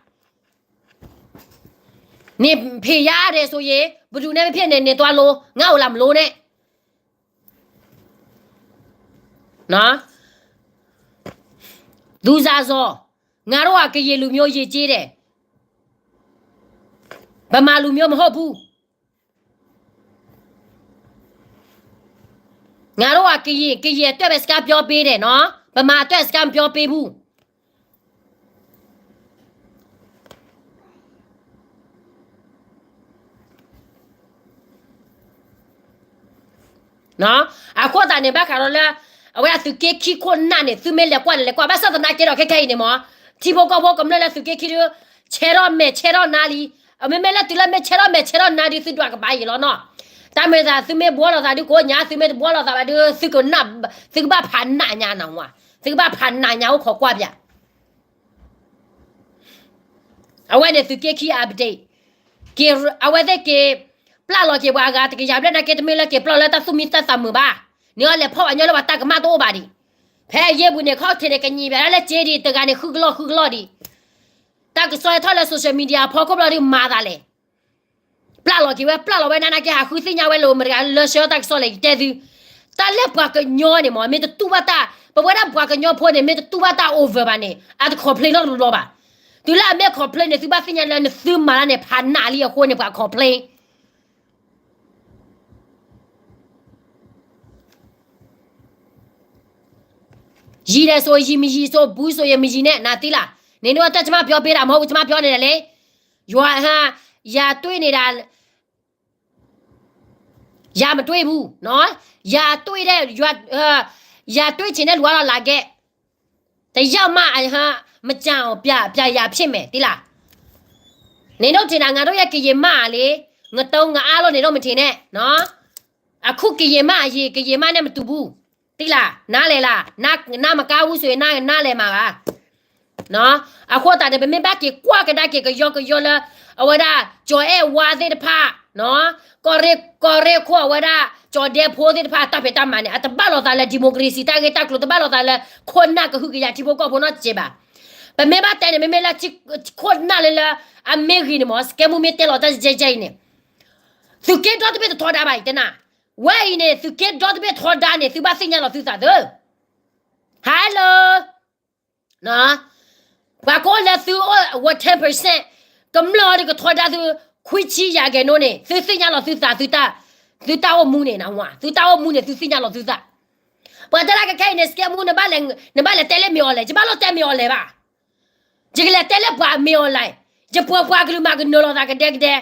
န့ၣ်ဖ့ၣ်ယါရဲၣ်ဆိယ့ၤ ပဒုးနဲမ့ၢ်ဖဲန့ၣ်န့ၣ် တွၤလိၤ ငါအိၣ်လၢမလိၤန့ၣ် သူဇာဇော်, ငါတို့က ကရင်လူမျိုး ယဉ်ကျေးတယ်, ဗမာလူမျိုးမဟုတ်ဘူး. ငါတို့က ကရင်, ကရင်အတွက်ပဲ စကားပြောပေးတယ်နော်, ဗမာအတွက် စကားမပြောပေးဘူး. အဃိသတးန့ၣ် ဘၣ်ဃးဒီးလၢ အဝဲဒၣ်သုးက့ခံခိၣ်နၢ်န့ၣ် သုမ့ၢ်လဲၤကွၢ်န့ၣ် လဲၤကွၢ် ဘၣ်ဆၣ်သနာ်က့ဒီး ခဲခဲအံၤန့ၣ်မ့ၢ် ထံဖိကီၢ်ဖိကမျၢၢ်လၢသုးက့ခံဒုး ဆဲးထီၣ်မဲာ်ဆဲးထီၣ်နါလံ. အမ့မ့ၢ်လၢတုၤလၢမ့ၢ်ဆဲးထီၣ်မဲာ်ဆဲးထီၣ်နါဒုး သုဒွးကဘၣ်ယံာ်လီၤနီၤ. တၢ်မ့ၢ်သး သုမ့ၢ်ဘှီလိာ်သးဒုးကိးညါ သုမ့ၢ်တဘှီလိာ်သးဘၣ်ဒုး သုကနၢ်, သုကဘၣ်ဖးနးညါနဝါ, သုကဘၣ်ဖးနးညါအိၣ်ခိးကွၢ်ပၠး အဝဲန့ၣ်သုးက့ခံ update က့ၤ, အဝဲသ့ၣ်က့ၤပျၢ်လီၤက့ၤပှၤအဂၤတကယၤဘျဲၣ် နာ်က့တမ့ၢ်လၢက့ၤပျၢ်လၢတၢ်သူၣ်မံသးမုာ်ဘၣ်. န့ၣ်အီၤလဲၤဖီၣ်ပှၤညီလၢပှၤတၢ်ကမၣ်တအိၣ်ဘၣ်ဒံး. ဖဲအယ့ၢ်ပူၤန့ၣ် ခီၣ်ထံးန့ၣ် ကညံးဘၣ်လၢစ့ဒံး တဂၤန့ၣ် ဃုကလီၢ်ဃုကလီၢ်ဒံး. တၢ်ကစီၣ်ဟဲထီၣ်လၢ social media အဖီခိၣ်ဘျီဒုးမၤသးလဲၣ်. ပျၢ်လီၤက့ၤဝဲ ပျၢ်လီၤဝဲ နာ်က့ဟးဃုသ့ၣ်ညါဝဲလၢ မတၤတဂၤလၢဆှၢတၢ်ကစီၣ်လဲၣ် ယတဲသု. တၢ်လၢပှၤကညီန့ၣ်မ့ၢ် မ့ၢ်တတူၢ်ဘၣ်တၢ်, ပဝဲဒၣ်ပှၤကညီဖိန့ၣ် မ့ၢ်တတူၢ်ဘၣ်တၢ် over ဘၣ်န့ၣ် အတ complain နီတဘျီဘၣ်. တုၤလၢအမ့ၢ် complain န့ၣ် သုဘၣ်သ့ၣ်ညါလၢနသုမၤတၢ်န့ၣ် ဖးနးလံအဃိန့ၣ် ပှၤ complain ယံၤလဲၣ်ဆိ ယံၤမယံၤဆိ ဘူးဆိ ယံၤမယံၤန့ၣ် နၤသံလၢ်. န့ၣ်န့ၣ် တၢ်ကမၣ်ပျီပ့ဒၣ် မ့ၢ်ဟူကမၣ်ပျီန့ၣ်လဲၣ်. ယွၤဟါ, ယၤတွ့ၣ်န့ၣ်ဒၣ် ယၤမတွ့ၢ်ဘူး, ယၤတွ့ၢ်ဒဲး, ယၤတွ့ၢ်ဆံးန့ၣ် လူၤအလီၤလးကဲ, တယီမးအဟါ, မကြံအီၤ ပျးယၤဖျ့ၣ်မဲာ် သံလၢ်. န့ၣ်ဒိၣ်ထံးနၤ ငါတို့ရဲ့ကရင်မ လံ, ငတုံးငအါလို့ န့ၣ်ဒိၣ်မထံးန့ၣ်, အခုကရင်မ အရင်ကရင်မနဲ့မတူဘူး, သံလၢ်, နားလည်လား, နားမကါဘူးဆိုရင် နားလဲမှာပါ. အဃိသတးန့ၣ် ပမ့ၢ်ဘၣ်က့ၤကွၢ်ကဒါက့ၤကယီကယီလၢ အဝဲဒၣ် ကၠီၤအဲၣ်ဝါသ့ၣ်တဖၣ်, ကီၢ်ရ့ၣ်, ကီၢ်ရ့ၣ်ခိၣ်အဝဲဒၣ် ကၠီၤဒဲဖိသ့ၣ်တဖၣ် တၢ်ဖံးတၢ်မၤန့ၣ် အတဘၣ်လိာ်သးလၢ democracy တၢ်ဂ့ၢ်တၢ်ကျိၤ တဘၣ်လိာ်သးလၢ ခိၣ်နၢ်ကဟုကယာ်ထံဖိကီၢ်ဖိနီတစဲးဘၣ်. ပမ့ၢ်ဘၣ်တဲန့ၣ် မ့မ့ၢ်လၢ ခိၣ်နၢ်လၢလၢ အမ့ၢ်ဂ့ၤန့ၣ်မ့ၢ် စကဲမူမ့ၢ်တဲလီၤတၢ်ကဲကဲအံၤန့ၣ် သုးက့ဒီတဘ့ၣ်တထီဒါဘၣ်အံၤတနၤ, ဝဲအံၤန့ၣ် သုးက့ဒီတဘ့ၣ်ထီဒါန့ၣ် သုဘၣ်သ့ၣ်ညါလီၤသုသးသၢ Hello ပှၤကိးလၢသုအိၣ်ဝဲ ten percent ကမျၢၢ်အံၤကထီဒါသု ခွံဆံယၤကဲၤနိန့ၣ် သုသ့ၣ်ညါလီၤသုသး, သုတၢ်အိၣ်မူန့ၣ်နဝါ, သုတၢ်အိၣ်မူန့ၣ် သုသ့ၣ်ညါလီၤသုသး. ပှၤတဲဒၣ်ခဲခဲအံၤန့ၣ် စကဲမူ နဘၣ်လဲၤတဲလၢမ့ၢ်အီၤလဲၣ်, ယဘၣ်လိၣ်တဲမ့ၢ်အီၤလဲၣ်ဘၣ်. ယကလဲၤတဲလၢပှၤမ့ၢ်အီၤလဲၣ်, ယပှၤပှၤကလုာ်မၤကနၢၤလိာ်သးကဒဲကဒဲ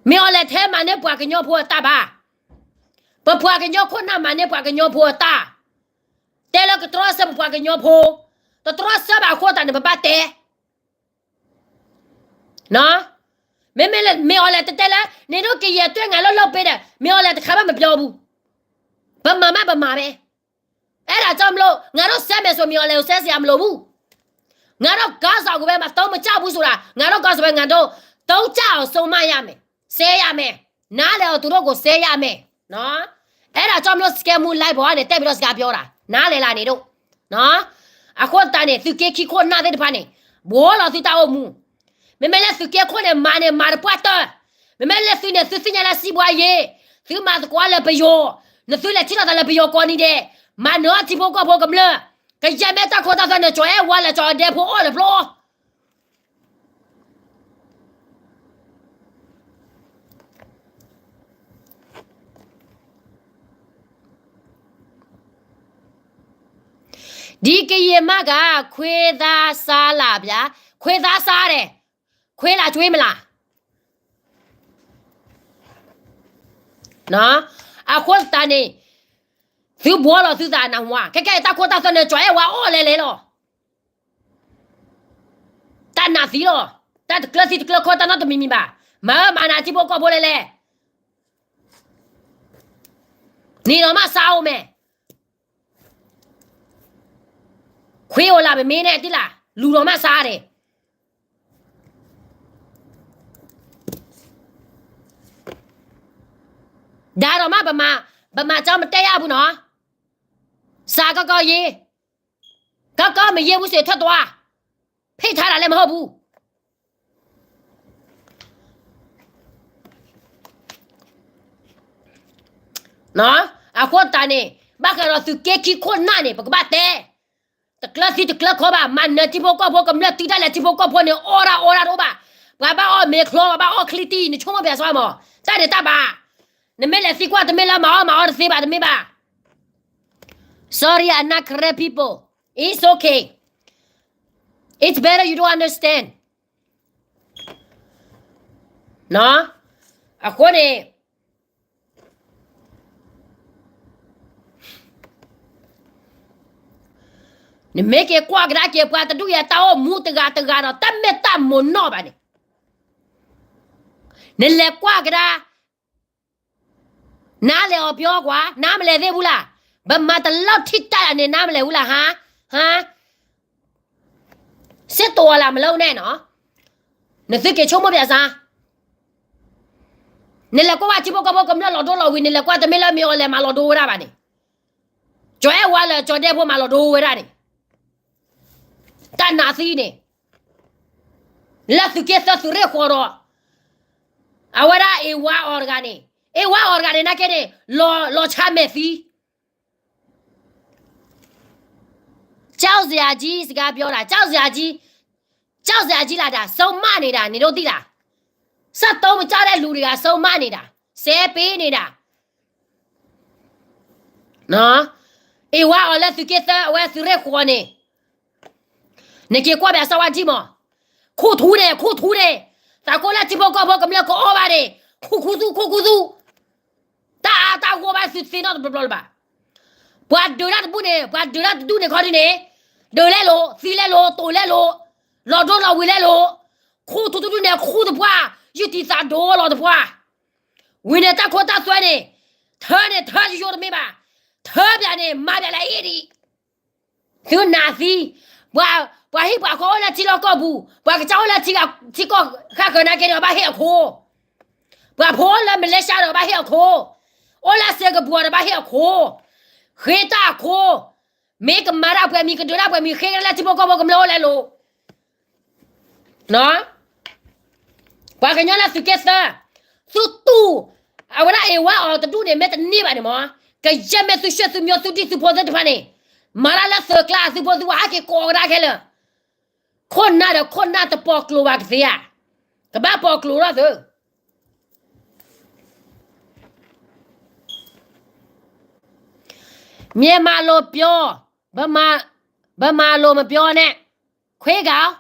မ့ၢ်အီၤလဲၣ်ထဲမၤန့ၢ်ပှၤကညီဖိအတၢ်ဘၣ်. ပပှၤကညီခိၣ်နၢ်မၤန့ၢ်ပှၤကညီဖိအတၢ်. တဲလၢကတြီဆၢပပှၤကညီဖိ, တတြီဆၢဘၣ်အဃိသတးန့ၣ် ပဘၣ်တဲ. မ့မ့ၢ်လၢမ့ၢ်အီၤလဲၣ်တဲတဲလၢ နင်တို့ကရင်အတွက် ငါတို့လုပ်ပေးတယ်, မ့ၢ်အီၤလဲၣ်တခါမှမပြောဘူး. ပမၤမးပမၤပဲ. အဲဒါကြောင့်မလို့ ငါတို့ဆဲမယ်ဆို မ့ၢ်အီၤလဲၣ်ကို ဆဲစရာမလိုဘူး. ငါတို့ခေါင်းဆောင်ကိုပဲ မသုံးမကြဘူးဆိုတာ ငါတို့ခေါင်းဆောင်ပဲ ငါတို့သုံးကြအောင် ဆုံးမရမယ်, ဆဲရမယ်, နားလည်အောင် သူတို့ကို ဆဲရမယ်. အဲဒါကြောင့်မလို့ စကဲမူ live ပေါ်ကနေ တက်ပြီးတော့ စကားပြောတာ နားလည်လား နင်တို့. အဃိသတးန့ၣ် သုးက့ခံခိၣ်နၢ်သ့ၣ်တဖၣ်န့ၣ် ဘှီလီၤသုတၢ်အိၣ်မူ. မ့မ့ၢ်လၢသုးက့ခိၣ်န့ၣ် မၤန့ၣ်မၤတပှၢ်တၢၢ်, မ့မ့ၢ်လၢသုန့ၣ် သုသ့ၣ်ညါလၢ စီးပွားရေး, သုမၤသကိးလၢပယီၤ, နသုလဲၤထံၣ်လိာ်သးလၢပယီၤကိးနံၤဒဲး, မၤနၢၤထံဖိကီၢ်ဖိကမျၢၢ်, ကယဲၢ်မ့ၢ်တၢ်ခိတၢ်သွဲန့ၣ် ကၠီၤအဲၣ်ဝါလၢကၠီၤဒဲဖိအီၣ်လၢပျီ ဒီကရင်မက ခွေးသားစားလားဗျာ, ခွေးသားစားတယ်, ခွေးလား ကျွေးမလား. အဃိသတးန့ၣ် သုဘှီလီၤသုသးနဝါ, ခဲကဲတၢ်ခိတၢ်သွဲန့ၣ် ကၠီၤအဲၣ်ဝါအီၣ်လဲၤလဲၤလီၤ. တၢ်နးသံလီၤ, တၢ်တကျၢၤသံတကျၢၤခိ တၢ်နီတမံၤမံၤဘၣ်, မၤမၤနၤထံဖိကီၢ်ဖိလဲၤလဲၤ, နံၤဒီးမးစါအိၣ်မဲာ်, ခွေးအိုလၢမမ့ၢ်န့ၣ်တံၢ်လၢ်, လူၤဒီးမးစါဒဲး ဒါဒီးမး ဗမာကျောင်းမတက်ရဘူးနော်, စာကောင်းကောင်းရေး, ကောင်းကောင်းမရေးဘူးဆိုရင် ထွက်သွား, ဖဲ ဟ့ၣ်ထါတၢ်လဲၣ်မဟီၣ်ပူၤ. အဃိသတးန့ၣ် ဘၣ်ဃးဒီးသုးက့ခံခိၣ်နၢ်န့ၣ် ပကဘၣ်တဲ တကျၢၤသံတကျၢၤခီဘၣ်, မၤနၢၤထံဖိကီၢ်ဖိကမျၢၢ် တုၤဒၣ်လဲာ်ထံဖိကီၢ်ဖိန့ၣ် အီၣ်ဒၣ်အီဒၣ်တအိၣ်ဘၣ်, ပှၤဘၣ်အီၣ်မ့ၤချီ ပှၤဘၣ်အီၣ်ချံတံၢ် နဆိကမိၣ်ပၠးစှၤမး, တၢ်န့ၣ်တၢ်ဘၣ်, နမ့ၢ်လဲၤသံကွၢ်တမ့ၢ်လၢမၤအီၣ်မၤအီတသ့ဘၣ် တမ့ၢ်ဘၣ်. Sorry, I'm not Karen people. It's okay. It's better you don't understand. အဃိန့ၣ် နမ့ၢ်က့ၤကွၢ်ကဒါက့ၤ ပှၤတဒူၣ်အံၤအတၢ်အိၣ်မူတဂၤတဂၤဒီး တၢ်မ့ၢ်တၢ်မိၢ်နီၢ်ဘၣ်န့ၣ်, နလဲၤကွၢ်ကဒါ, နားလည်အောင်ပြောကွာ, နားမလည်သေးဘူးလား, ဗမာတလောက်ထိတတ်တာန့ၣ် နားမလည်ဘူးလားဟါ, ဟါ, စစ်တောင်းလာမလုပ်နဲ့နော်. နသုက့ၤဆိကမိၣ်ပၠးစှၤ, နလဲၤကွၢ်ဝဲထံဖိကီၢ်ဖိကမျၢၢ်လီၤဒိလီၤဝံၤ နလဲၤကွၢ်တမ့ၢ်လၢမ့ၢ်အီၤလဲၤမၤလီၤဒိဝဲဒၣ်ဘၣ်န့ၣ်, ကၠီၤအဲၣ်ဝါလၢကၠီၤဒဲဖိမၤလီၤဒိဝဲဒၣ်န့ၣ်, တၢ်နးသံန့ၣ်, လၢသုးက့သၢသုးရ့ၣ်ဃီၤဒီး, အဝဲဒၣ်အ့ၣ်ဝါအီၤတဂၤန့ၣ်, အ့ၣ်ဝါအီၤတဂၤန့ၣ် နာ်က့န့ၣ်, လီၤဆါမဲာ်သံ ကၠီစယၤကၠံ စကားပြောတာ, ကၠီစယၤကၠံ, ကၠီစယၤကၠံလာတာ, ဆုံးမနေတာ, နင်တို့သိလား, စက်သုံးမကျတဲ့လူတွေက ဆုံးမနေတာ, စဲပေးနေတာ. အ့ၣ်ဝါအီၤလၢသုးက့သၢ အဝဲသုးရ့ၣ်ဃီၤန့ၣ်, နက့ၤကွၢ်ပၠးစၢဝါကၠံမး, ခိၣ်ထူန့ၣ် ခိၣ်ထူန့ၣ်, သးကိးလၢထံဖိကီၢ်ဖိကမျၢၢ်ကအီၣ်ဘၣ်န့ၣ်, ခိၣ်ခူသူၣ် ခိၣ်ခူသူၣ်, တၢ်အါတၢ်ဂီၢ်ဘၣ်သုသ့ၣ်နီၣ်တဘျီဘျီလၢၤဘၣ်. ပှၤဒုးတၢ်တဘူၣ်န့ၣ်, ပှၤဒုးတၢ်တဒူၣ်န့ၣ်ခီဒ်န့ၣ်, ဒုးလဲလိာ်, သံလဲလိာ်, တိာ်လဲလိာ်, လီၤဒိလီၤဝံၤလဲလိာ်, ခိၣ်ထူတဒူၣ်န့ၣ် ခူတပှၢ်, ယုၢ်တံၢ်သးဒိလီၤတပှၢ်, ဝံၤန့ၣ်တၢ်ခိတၢ်သွဲန့ၣ်, ထၢန့ၣ်ထၢယိယိတမ့ၢ်ဘၣ်, ထၢပၠးန့ၣ် မၤပၠးလၢအ့ၣ်ဒံး သုနးသံ, ပှၤဟံၣ်ပှၤဃီအိၣ်လၢထံလီၢ်ကီၢ်ပူၤ, ပှၤကစၢ်အိၣ်လၢထံကီၢ်ဃၣ်ဃၢၤနာ်က့န့ၣ် အဘၣ်ဟ့ၣ်အခိၣ်, ပှၤဖိအိၣ်လၢမလ့ၡါဒီးဘၣ်ဟ့ၣ်အခိၣ်, အိၣ်လၢစ့ကပူၤဒီးဘၣ်ဟ့ၣ်အခိၣ်, ဃ့တၢ်အခိၣ်, မ့ၢ်ကမၤတၢ်ပှဲၤမံၤ ကဒုးတၢ်ပှဲၤမံၤ ဃ့ကဒါလၢထံဖိကီၢ်ဖိကမျၢၢ်အိၣ်လဲလိာ် ပှၤကညီလၢသုးက့သၢ, သုတူၢ်, အဝဲဒၣ်အ့ၣ်ဝါအီၤတဒူၣ်န့ၣ် မ့ၢ်တန့ၢ်ဘၣ်န့ၣ်မး, ကယဲၢ်မ့ၢ်သုးရှဲသုးမၠိသုဒံၣ်သုဖိသ့ၣ်တဖၣ်န့ၣ်, မၤတၢ်လၢသုးကျါသုဖိသုဝါဟဲက့ၤကိးကဒါခဲလၢာ်, ခိၣ်နၢ်ဒီးခိၣ်နၢ်တပိာ်ကျိၤဘၣ်ကသ့ဧါ, ကဘၣ်ပိာ်ကျိၤထီၣ်သု မြန်မာလိုပြော, ဗမာ, ဗမာလိုမပြောနဲ့, ခွေးကောင်,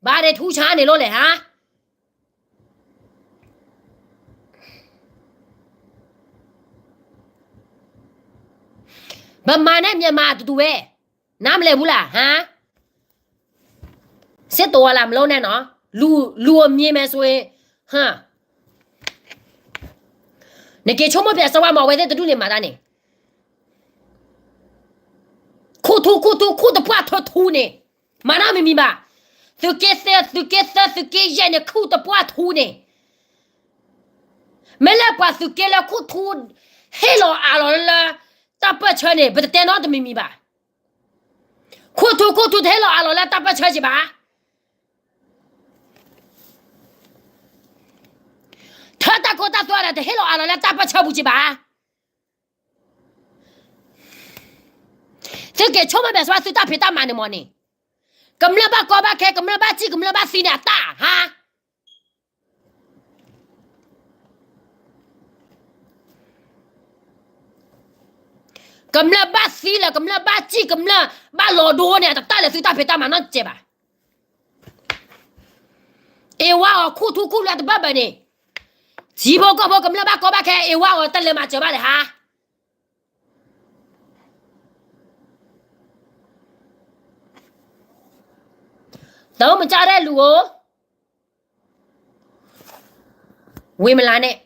ဘာတွေထူးခြားနေလို့လဲဟါ. ဗမာနဲ့မြန်မာအတူတူပဲ, နားမလည်ဘူးလားဟါ. စစ်တောင်းလာမလုပ်နဲ့နော်, လူ, လူအမြင်မယ်ဆိုရင်, ဟမ်, နက့ၤဆိကမိၣ်ပၠးစၢဝါမး အဝဲသ့ၣ်တဒူၣ်န့ၣ်မၤတၢ်န့ၣ်, ခူၣ်ထူခူၣ်ထူခူၣ်တပှၢ်ထူထူန့ၣ်, မၤတၢ်မမံၤဘၣ်. သုးက့သၢ သုးက့သၢ သုးက့ယဲၢ်န့ၣ် ခူၣ်တပှၢ်ထူန့ၣ်, မ့ၢ်လၢပှၤသုးက့လၢခူၣ်ထူ ဟ့ၣ်လီၤအးလီၤလၢ တၢ်ပၢၢ်ဆၢန့ၣ် ပတတဲနီတမံၤမံၤဘၣ်. ခူၣ်ထူခူၣ်ထူတဟ့ၣ်လီၤအးလီၤလၢတၢ်ပၢၢ်ဆၢက့ၤဘၣ်. ထၢတၢ်ခိတၢ်သွဲဒီး တဟ့ၣ်လီၤအးလီၤလၢတၢ်ပၢၢ်ဆၢပူၤက့ၤဘၣ်. သုက့ၤဆိကမိၣ်မဲာ်ဆှးသုတၢ်ဖံးတၢ်မၤန့ၣ်မးန့ၣ်, ကမျၢၢ်ဘၣ်ကီဘၣ်ခဲ ကမျၢၢ်ဘၣ်စံၣ် ကမျၢၢ်ဘၣ်သံန့ၣ်အတၢ်ဟါ. ကမျၢၢ်ဘၣ်သံလၢ ကမျၢၢ်ဘၣ်စံၣ် ကမျၢၢ်ဘၣ်လီၤဒိန့ၣ် အတတၢ်လၢသုတၢ်ဖံးတၢ်မၤနီတစဲးဘၣ်. အ့ၣ်ဝါအီၤခူၣ်ထူခူၣ်လၢတဘၣ်ဘၣ်န့ၣ်, ထံဖိကီၢ်ဖိကမျၢၢ်ဘၣ်ကီဘၣ်ခဲ အ့ၣ်ဝါအီၤတလဲၤမၤစၢၤဘၣ်လၢဟါ. သုံးမကျတဲ့လူကို ဝင်မလာနဲ့.